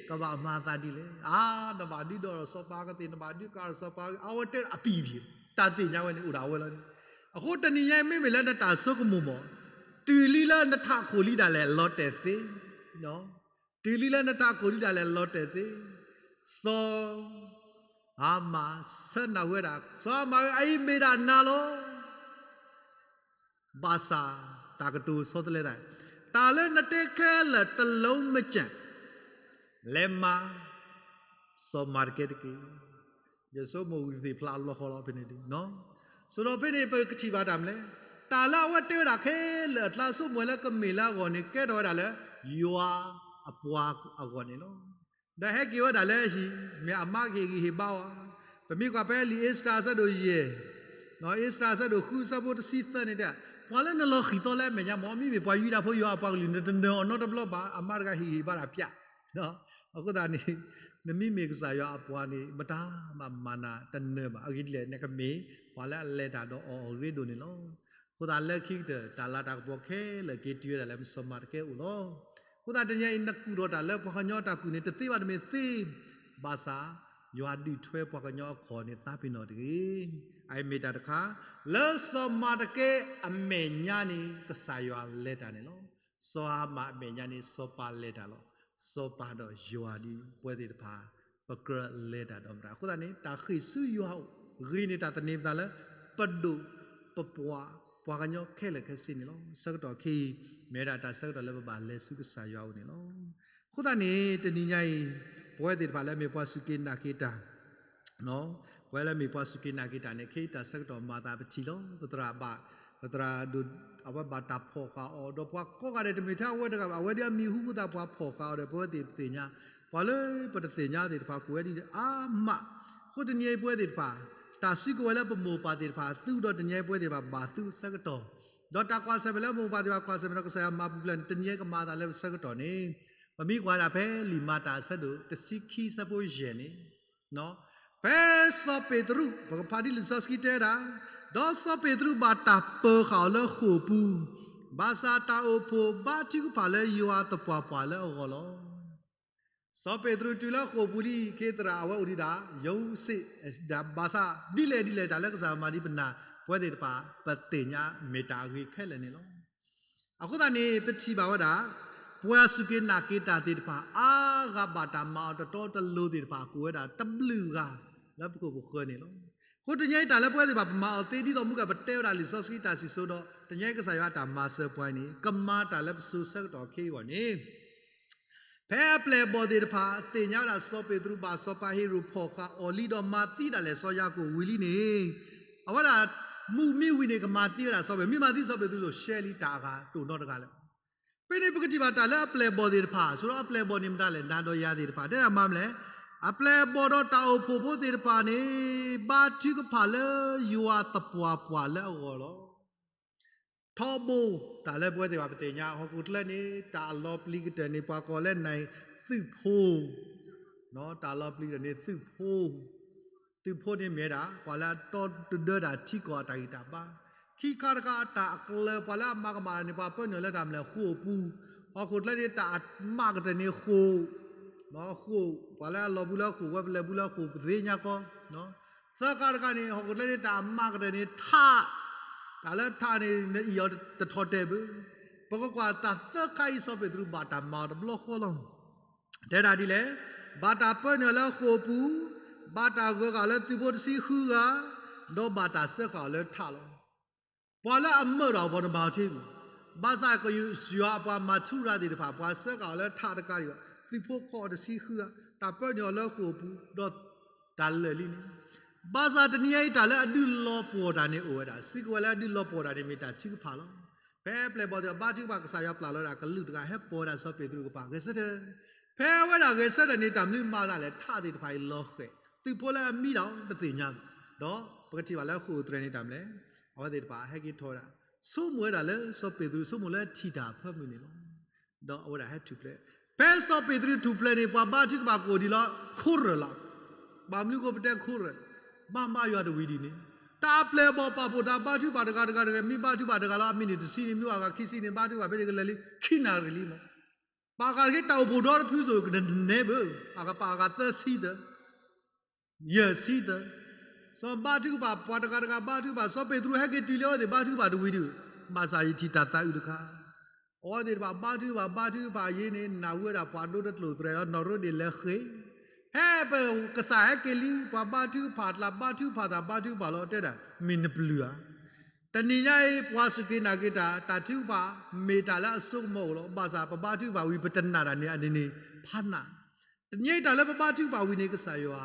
ကဘၣ်မၤသးဒ်လဲၣ်, အါ, နဘၣ်ဒုးဒီးစီၤပၤကသ့ၣ်, နဘၣ်ဒုးကဒီးစီၤပၤ, အဝဲတဲအပံၤပံၤ, တၢ်သ့ၣ်ညါဝဲန့ၣ်အိၣ်ဒၣ်ဝဲလီၤန့ၣ်, အဃိတနံၤညါအံၤမ့မ့ၢ်လၢနတၢ်ဆိကမိၣ်မး တုၤလံလၢနထးခိၣ်လံဒၣ်လဲာ်လီၤတဲာ်သ့, တုၤလံလၢနထးခိၣ်လံဒၣ်လဲာ်လီၤတဲာ်သ့, စီၤဟၤမၣ်ဆၢနၢ်ဟူဝဲဒၣ်, စီၤဟၤမၣ်ဧၢ, အအံၤမ့ၢ်ဒၣ်နၤလီၤ. ဘၣ်ဆၣ်တၢ်ကတိၤဆီတလဲသး, တၢ်လၢနတဲခဲလၢာ်တလိၤမကၠၢ်, လဲၤမၤ စီၤမၤတကဲတက့ၢ်. ယဆိကမိၣ်ဂ့ၤသ့ၣ်ဖျါအလီၢ်ဃီလီၤဖဲန့ၣ်ဒ်, ဆိဒီးဖဲန့ၣ် ပကထံၣ်ဘၣ်တၢ်မနုၤလဲၣ်, တၢ်လၢအဝဲတဲဝဲဒၣ်ခဲလၢာ်အကျါ ဆိကမိၣ်ဝဲလၢကမ့ၢ်လၢအဂီၢ်န့ၣ် ကဲထီၣ်ဝဲဒၣ်လၢ ယွၤအပှၤအဂီၢ်န့ၣ်လီၤ. ဒီးဟဲက့ၤဝဲဒၣ်လၢဟံၣ် မ့ၢ်အမါကဟ့ၣ်ဂံၢ်ဟ့ၣ်ဘါအီၤဧါ. ပမ့ၢ်ကွၢ်ဖဲလံာ်အ့စတၢၤအဆၢဒိၣ်ယဲၢ်, အ့စတၢၤအဆၢဒိၣ်ဃုအဆၢဖိတဆံသၢန့ၣ်တဲ, ပှၤလၢနလီၤဃံၤသီလၢအမဲာ်ညါ မ့မ့ၢ်ပှၤယူဒၤဖိယွၤအပှၤကလုာ် နတနၢၤအီၤနီတဘျီဘၣ်, အမါတဂၤဟ့ၣ်ဂံၢ်ဟ့ၣ်ဘါတၢ်ပျၢ် အဃိသတးန့ၣ် နမ့မ့ၢ်ကစၢ်ယွၤအပှၤန့ၣ် မတၤမၤမၤနၤတနၢၤဘၣ်. အဂ့ၢ်ဒ်လဲၣ် နကမ့ၢ်ပှၤလၢအလဲၤတၢ်ဒီးအီၤအရ့ဒိၣ်န့ၣ်လီၤ. အဃိသတးလၢခံကတၢၢ် တၢ်လၤတၢ်ကပီၤခဲလၢာ်က့ၤတုၤဝဲဒၣ်လၢစီၤမၤတကဲအအိၣ်လီၤ. အဃိသတးတနံၤအံၤ နကူၣ်ထီၣ်တၢ်လၢပှၤကညီတၢ်ကူၣ်န့ၣ် တသ့ဘၣ်တမ့ၢ်သ့, ဘၣ်ဆၣ် ယွၤဒုးထွဲပှၤကညီအခီၣ်န့ၣ် သးပ့ၤနီၣ်တဂ့ၤ. အအံၤမ့ၢ်တၢ်တခါ လၢစီၤမၤတကဲအမဲာ်ညါန့ၣ် ကစၢ်ယွၤလဲၤတၢ်န့ၣ်လီၤ. စီၤဟၤမၣ်အမဲာ်ညါန့ၣ် စီၤပၤလဲၤတၢ်လီၤ. စီၤပၤဒီးယွၤဒ်ပဝဲသ့ၣ်တဖၣ် ပကြၢးလဲၤတၢ်ဒီးမတၤ. အဃိသတးန့ၣ် တၢ်ဃ့ၢ်ဆူယွၤအအိၣ်ဂ့ၤန့ၣ် တၢ်သန့ၤပသးလၢ ပဒိၣ်ပပှၢ် ပှၤကညီခဲလၢာ်ခဲဆ့န့ၣ်လီၤ. ဆၢကတီၢ်ခဲအံၤ မ့ၢ်ဝဲဒၣ်တၢ်ဆၢကတီၢ်လၢပဘၣ်လဲၤဆူကစၢ်ယွၤအအိၣ်န့ၣ်လီၤ. အဃိသတးန့ၣ် တနံၤညါအံၤ ပဝဲသ့ၣ်တဖၣ်လၢအမ့ၢ်ပှၤစူၢ်က့ၤနာ်က့ၤတၢ် ပဝဲလၢမ့ၢ်ပှၤစူၢ်က့ၤနာ်က့ၤတၢ်န့ၣ် ခဲအံၤတၢ်ဆၢကတီၢ်မၤသးပထံၣ်လီၤ. ပသရၣ်ဘၣ်, ပသရၣ်ဒိၣ် အဝဲဘၣ်တၢ်ဖီၣ်ဃာ်အီၤ ဒီးပှၤကိးဂၤဒဲး တမ့ၢ်ထဲအဝဲတဂၤဘၣ်, အဝဲဒၣ်အမံၤဟူသးပှၤဖီၣ်ဃာ်အီၤဒီး ပဝဲသ့ၣ်ပသ့ၣ်ညါ, ပှၤလၢပတသ့ၣ်ညါသ့ၣ်တဖၣ် ကိးဝဲဒ်အါမး. အဃိတနံၤအံၤပဝဲသ့ၣ်တဖၣ် တၢ်စုကဝဲၤလၢပမိၢ်ပၢ်သ့ၣ်တဖၣ် သုဒီးတနံၤအံၤပဝဲသ့ၣ်တဖၣ်ဘၣ်သုအဆၢကတီၢ်, ဒီးတၢ်ကွၢ်ဆၢၣ်မဲာ်လၢမိၢ်ပၢ်သ့ၣ်တဖၣ်ကွၢ်ဆၢၣ်မဲာ်ဒီးကစၢ်ယွၤမၤပူၤဖျဲးန့ၣ် တနံၤအံၤကမၤသးလၢပဆၢကတီၢ်န့ၣ် ပမ့ၢ်ကွၢ်ဒၣ်ဖဲလံာ်မၤတၢ်အဆၢဒိၣ်တဆံခံအဆၢဖိယဲၢ်န့ၣ်, ဖဲစီၤပ့းတရူး ပကဖးဒ်လံာ်စီဆှံတဲဒၣ်, ဒီးစီၤပ့းတရူးဘၣ်တၢ်ပၢၤဃာ်အီၤလၢဃိာ်ပူၤ, ဘၣ်ဆၣ်တၢ်အိၣ်ဖှိၣ်ဘါထုကဖၣ်လၢယွၤသပှၢ်ပှၢ်လၢအဂီၢ်လီၤ. စီၤပ့းတရူးတုၤလၢဃိာ်ပူၤလံ ခ့သရၣ်အဝဲအိၣ်ဒံးဒၣ် ယိၤစ့ၣ်, ဘၣ်ဆၣ်ဒ်လဲၣ်ဒ်လဲၣ် တၢ်လၢကစၢ်မၤဒံးပနၢ် ပဝဲသ့ၣ်တဖၣ် ပသ့ၣ်ညါမ့ၢ်တၢ်အဂ့ၤခဲလၢာ်န့ၣ်လီၤ. အဃိသတးန့ၣ် ပထံၣ်ဘၣ်ဝဲဒၣ် ပှၤစူၢ်က့ၤနာ်က့ၤတၢ်သ့ၣ်တဖၣ် အါဂၤဘၣ်တၢ်မၤအီၤတတီတလိၤသ့ၣ်တဖၣ် ကိးဝဲဒၣ်တဘျုးဂၤ လၢပခိၣ်ပဃၢၤန့ၣ်လီၤ. အဃိတနံၤအံၤတၢ်လၢပဝဲသ့ၣ်တဖၣ် ပမၤအီၤသ့ ဒ်သိးမုၢ်ကပတဲဝဲဒၣ်လံာ်စီဆှံတၢ်စံၣ်စိၤဒီး တနံၤအံၤကစၢ်ယွၤအတၢ်မၤစၢၤပှၤအံၤန့ၣ် ကမၤတၢ်လၢပစိၤဆၢကတီၢ်ခဲအံၤအဂီၢ်န့ၣ် ဖဲအပျဲၢ်အဘီၣ်သ့ၣ်တဖၣ် သ့ၣ်ညါဝဲဒၣ်စီၤပ့းတရူးဘၣ်စီၤပၤဟ့ရိၣ်ဖီၣ်ဃာ်အီၤလံဒီးမၤသံဒၣ်လဲာ်စီၤယၤကိာ်ဝံၤလံန့ၣ်, အဝဲဒၣ် မုၢ်မ့ၢ်ဝံၤန့ၣ် ကမၤသံဝဲဒၣ်စီၤပ့း, မ့ၢ်မၤသံစီၤပ့းတရူး ရှဲလံတၢ်အဂၤတိၢ်နီတဂၤလၢၤ. ဖဲန့ၣ်ပကထံၣ်ဘၣ်တၢ်လၢအပျဲၢ်အဘီၣ်သ့ၣ်တဖၣ်, ဆိဒီးအပျဲၢ်အဘီၣ်န့ၣ်မတၤလဲၣ်, နၤဒီးယၤသ့ၣ်တဖၣ် တဲဒၣ်မၤမလဲၣ်, အပျဲၢ်အဘီၣ်ဒီးတၢ်အိၣ်ဖှိၣ်ဖိသ့ၣ်တဖၣ်န့ၣ် ဘါထုကဖၣ်လၢယွၤသပှၢ်ပှၢ်လၢအဂီၢ်လီၤ. ထီဘိ တၢ်လၢပဝဲသ့ၣ်တဖၣ်ပသ့ၣ်ညါ ဟီၣ်ခိၣ်ချၢန့ၣ် တၢ်အလီၤပျံၤကတၢၢ်န့ၣ် ပှၤကိးလၢနၤ သုးဖိ, တၢ်လီၤပျံၤကတၢၢ်န့ၣ်သုးဖိ, သုးဖိန့ၣ်မ့ၢ်ဝဲဒၣ် ပှၤလၢအတီတဒၢတၢ်ထံကီၢ်အတၢ်ဂံၢ်တၢ်ဘါ, ခံခါတခါအတၢ်အကျၢၤ ပှၤလၢအမၤကမၣ်တၢ်န့ၣ် ပှၤပၢနုာ်လၢတၢ်မနုၤလဲၣ် ဃိာ်ပူၤ, ဟီၣ်ခိၣ်ချၢန့ၣ် တၢ်အမၤကတၢၢ်န့ၣ်ဃိာ်, ဃိာ်, ပှၤလၢအလီၤဘှံးလၢဃိာ် ဝဲပလဲၤဘှံးလၢဃိာ် ပသ့ၣ်ညါကီး သၢခါတခါန့ၣ် ဟီၣ်ခိၣ်ချၢန့ၣ် တၢ်အမၤကတၢၢ်န့ၣ်ထး, တၢ်လၢထးန့ၣ် နအံၣ်အီၤတထီၣ်တဲာ်ဘၣ်. ပကကွၢ်တၢ်သၢခါအံၤ စီၤပ့းတရူးဘၣ်တၢ်မၤအီၤတဘျီဃီလီၤ. တဲဒၣ်ဒ်လဲၣ်, ဘၣ်တၢ်ပၢနုာ်အီၤလၢဃိာ်ပူၤ, ဘၣ်တၢ်ဂၢၢ်ဃာ်အီၤလၢသုးဖိတဆံဃုဂၤ, ဒီးဘၣ်တၢ်စၢဃာ်အီၤလၢထးလီၤ. ပှၤလၢအမၢဒီးအီၤ ပှၤတဘၣ်အီၤထံမး, ဘၣ်ဆၣ်ကစၢ်ယွၤအပှၤမၤထူရၤသ့ၣ်တဖၣ် ပှၤစၢဃာ်အီၤလၢထးတကးဒံးဘၣ်, သုးဖိခီအီၤတဆံဃုဂၤ, တၢ်ပၢနုာ်အီၤလၢဃိာ်ပူၤ, ဒီးတၢ်လၢာ်လံန့ၣ်, ဘၣ်ဆၣ်တနံၤအံၤတၢ်လၢအဒုးလီၤပှီၢ်တၢ်န့ၣ်အိၣ်ဝဲဒၣ်, စံးကဝဲလၢအဒုးလီၤပှီၢ်တၢ်န့ၣ်မ့ၢ်တၢ်ထုကဖၣ်လီၤ. ဖဲပျဲၢ်ဘီၣ်သ့ၣ်တဖၣ်ဘါထုကဖၣ် ကစၢ်ယွၤပျၢ်လီၤဝဲဒၣ်ကလူးတဂၤ ဟဲပိာ်ဝဲဒၣ်စီၤပ့းတရူးအကပၤ ဂဲၤဆၢထၢၣ်, ဖဲအဝဲဒၣ်ဂဲၤဆၢထၢၣ်န့ၣ် တၢ်မနုၤမၤသးလဲၣ်, ထးသ့ၣ်တဖၣ်အံၤလီၤဃဲၤ, သုးဖိလၢအမံဒီးတသ့ၣ်ညါ, ဒီးပကထံၣ်ဘၣ်လၢဃိာ်အိၣ်တြဲၤန့ၣ်တၢ်မနုၤလဲၣ်, အဝဲသ့ၣ်တဖၣ်ဟဲက့ၤထီၣ်ဝဲဒၣ်, ဆိကမိၣ်ဝဲဒၣ်လၢစီၤပ့းတရူး ဆိကမိၣ်လၢထံၣ်တၢ်အဖၢမုၢ်န့ၣ်လီၤ. ဒီးအဝဲဒၣ်ဟဲထူၣ်ဖျဲး, ဖဲစီၤပ့းတရူးထူၣ်ဖျဲးန့ၣ် ပှၤဘါထုကဖၣ်ကအိၣ်ဒံးလီၤ ခိရၢၣ်လီၤ. ဘၣ်မနုၤဃိပတဲခိရၢၣ်, ဘၣ်မၤယွၤတဝံၤဒ်န့ၣ်, တၢ်အပျဲၢ်အဘီၣ်ပာ်ဖှိၣ်သးဘါထုကဖၣ်တဂၤတဂၤတဂၤ မ့ၢ်ဘါထုကဖၣ်တဂၤလီၤ အမံးနံးတဆံန့ၣ် မ့ၢ်အဂၤခံဆံန့ၣ် ဘါထုကဖၣ်ဖဲန့ၣ်ကလဲၤလံ ခံနၣ်ရံၣ်လံမး, ပာ်ဃာ်က့ၤတၢ်အိၣ်ဖှိၣ်ဒီတဖုစိၤကနၢၤဘၣ်, အကပာ်အဂၤသၢဆံသၢ ယဲၢ်ဆံသၢ, စီၤဘါထုကဖၣ် ပှၤတဂၤတဂၤဘါထုကဖၣ်, စီၤပ့းတရူးဟဲက့ၤတုၤလၢအဝဲသ့ၣ်ဘါထုကဖၣ်တဝံၤဒီး, ဘၣ်ဆၣ်ယထံၣ်တၢ်သးအုးတခါ အဝဲသ့ၣ်တဖၣ်ဘါထုကဖၣ် ဘါထုကဖၣ်အဃိန့ၣ် နၢ်ဟူဝဲဒၣ်ပှၤဒိတကျိာ်သရဲးလီၤ နီၢ်ရ့ဒ့ၣ်လဲၤဃ့ၢ်, ဟဲပကစၢ်ဟဲက့ၤလံ ပှၤဘါထုကဖၣ်တၢ် ဘါထုကဖၣ်တၢ် ဘါထုကဖၣ်တၢ်ဘါထုကဖၣ်လီၤ တဲဒၣ် မ့ၢ်နပျုၢ်ဧါ. တနံၤညါအံၤ ပှၤစူၢ်က့ၤနာ်က့ၤတၢ် တၢ်ထုကဖၣ် မ့ၢ်တၢ်လၢအစိကမီၤအိၣ်လီၤ. ဘၣ်ဆၣ်ပဘါထုကဖၣ်ဝံၤ ပတနာ်တၢ်န့ၣ် အန့ၣ်န့ၣ် ဖးနး တနံၤညါအံၤတၢ်လၢပဘါထုကဖၣ်ဝံၤန့ၣ် ကစၢ်ယွၤ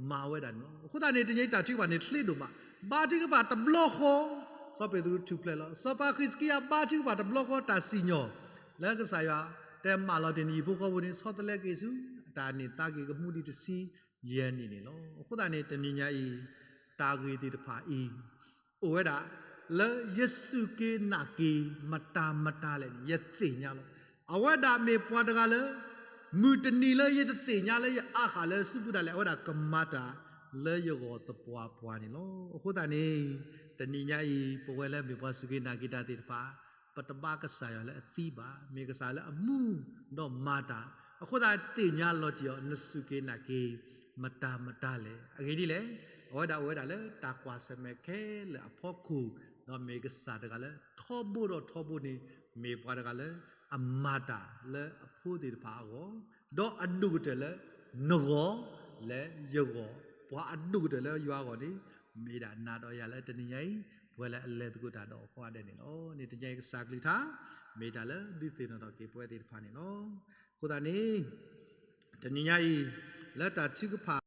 မၤဝဲဒၣ်န့ၣ်လီၤ. အဃိသတးန့ၣ် တနံၤညါအံၤတၢ်ထုကဖၣ်န့ၣ်ချ့ဒိၣ်မး, ဘါထုကဖၣ်တဘျီဃီ, စီၤပ့းတရူးထူၣ်ဖျဲးလီၤ. စီၤပၤဃံးစကံယၤဘါထုကဖၣ်တဘျီဃီ တၢ်စံၣ်ညီၣ်လၢကစၢ်ယွၤ တဲမးလီၤတ့ၢ်နယံၤဖိဃီဖိန့ၣ် ဆီတလဲက့ၤဆူ အတၢ်န့ၢ်သါက့ၤကမူဒံးတဆံယဲၢ်နံၣ်န့ၣ်လီၤ. အဃိသတးန့ၣ် တနံၤညါအံၤ တၢ်ဂ့ၢ်သ့ၣ်တဖၣ်အံၤ အိၣ်ဝဲဒၣ် လၢယစူၢ်က့ၤနာ်က့ၤ မတၤမတၤလဲၣ်န့ၣ် ယသ့ၣ်ညါလီၤ. အဝဲဒၣ်မ့ၢ်ပှၤတဂၤလၢ မုၢ်တနံၤလၢယတသ့ၣ်ညါလၢယအါဃာ်လၢစုပူၤဒၣ်လဲာ် အဝဲဒၣ်ကမၤတၢ်လၢယဂီၢ်သပှၢ်ပှၢ်န့ၣ်လီၤ. အဃိသတးန့ၣ် တနံၤညါအံၤ ပဝဲလၢမ့ၢ်ပှၤစူၢ်က့ၤနာ်က့ၤတၢ်သ့ၣ်တဖၣ် ပတဘါကစၢ်ယွၤလၢအသံဘၣ်, မ့ၢ်ကစၢ်လၢအမူဒီးမၤတၢ်, အဃိသတးသ့ၣ်ညါလီၤတံၢ်အီၤ နစူၢ်က့ၤနာ်က့ၤ မတၤမတၤလဲၣ်. အဂ့ၢ်ဒ်လဲၣ်, အဝဲဒၣ်အိၣ်ဝဲဒၣ်လၢတၢ်ကွၢ်ဆၢၣ်မဲာ်ခဲလၢာ်အဖီခိၣ်, ဒီးမ့ၢ်ကစၢ်တဂၤလၢထီဘိဒီးထီဘိန့ၣ် မ့ၢ်ပှၤတဂၤလၢအမၤတၢ်လၢအဖိသ့ၣ်တဖၣ်အဂီၢ်, ဒီးအဒိၣ်ကတၢၢ်လၢနဂီၢ် လၢယဂီၢ်, ပှၤအဒိၣ်ကတၢၢ်လၢယွၤအဂီၢ်န့ၣ် မ့ၢ်ဒၣ်နၤဒီးယၤလၢတနံၤညါအံၤ ပဝဲလၢအလဲၤသကိးတၢ်ဒီးအီၤကိးဂၤဒဲးန့ၣ်လီၤ. န့ၣ်တနံၤညါအံၤကစၢ်ကလုၢ်ကထါ မ့ၢ်တၢ်လၢဒုးသ့ၣ်နီၣ်ထီၣ်က့ၤပဝဲသ့ၣ်တဖၣ်န့ၣ်လီၤ. အဃိသတးန့ၣ် တနံၤညါအံၤ လၢတၢ်ထုကဖၣ်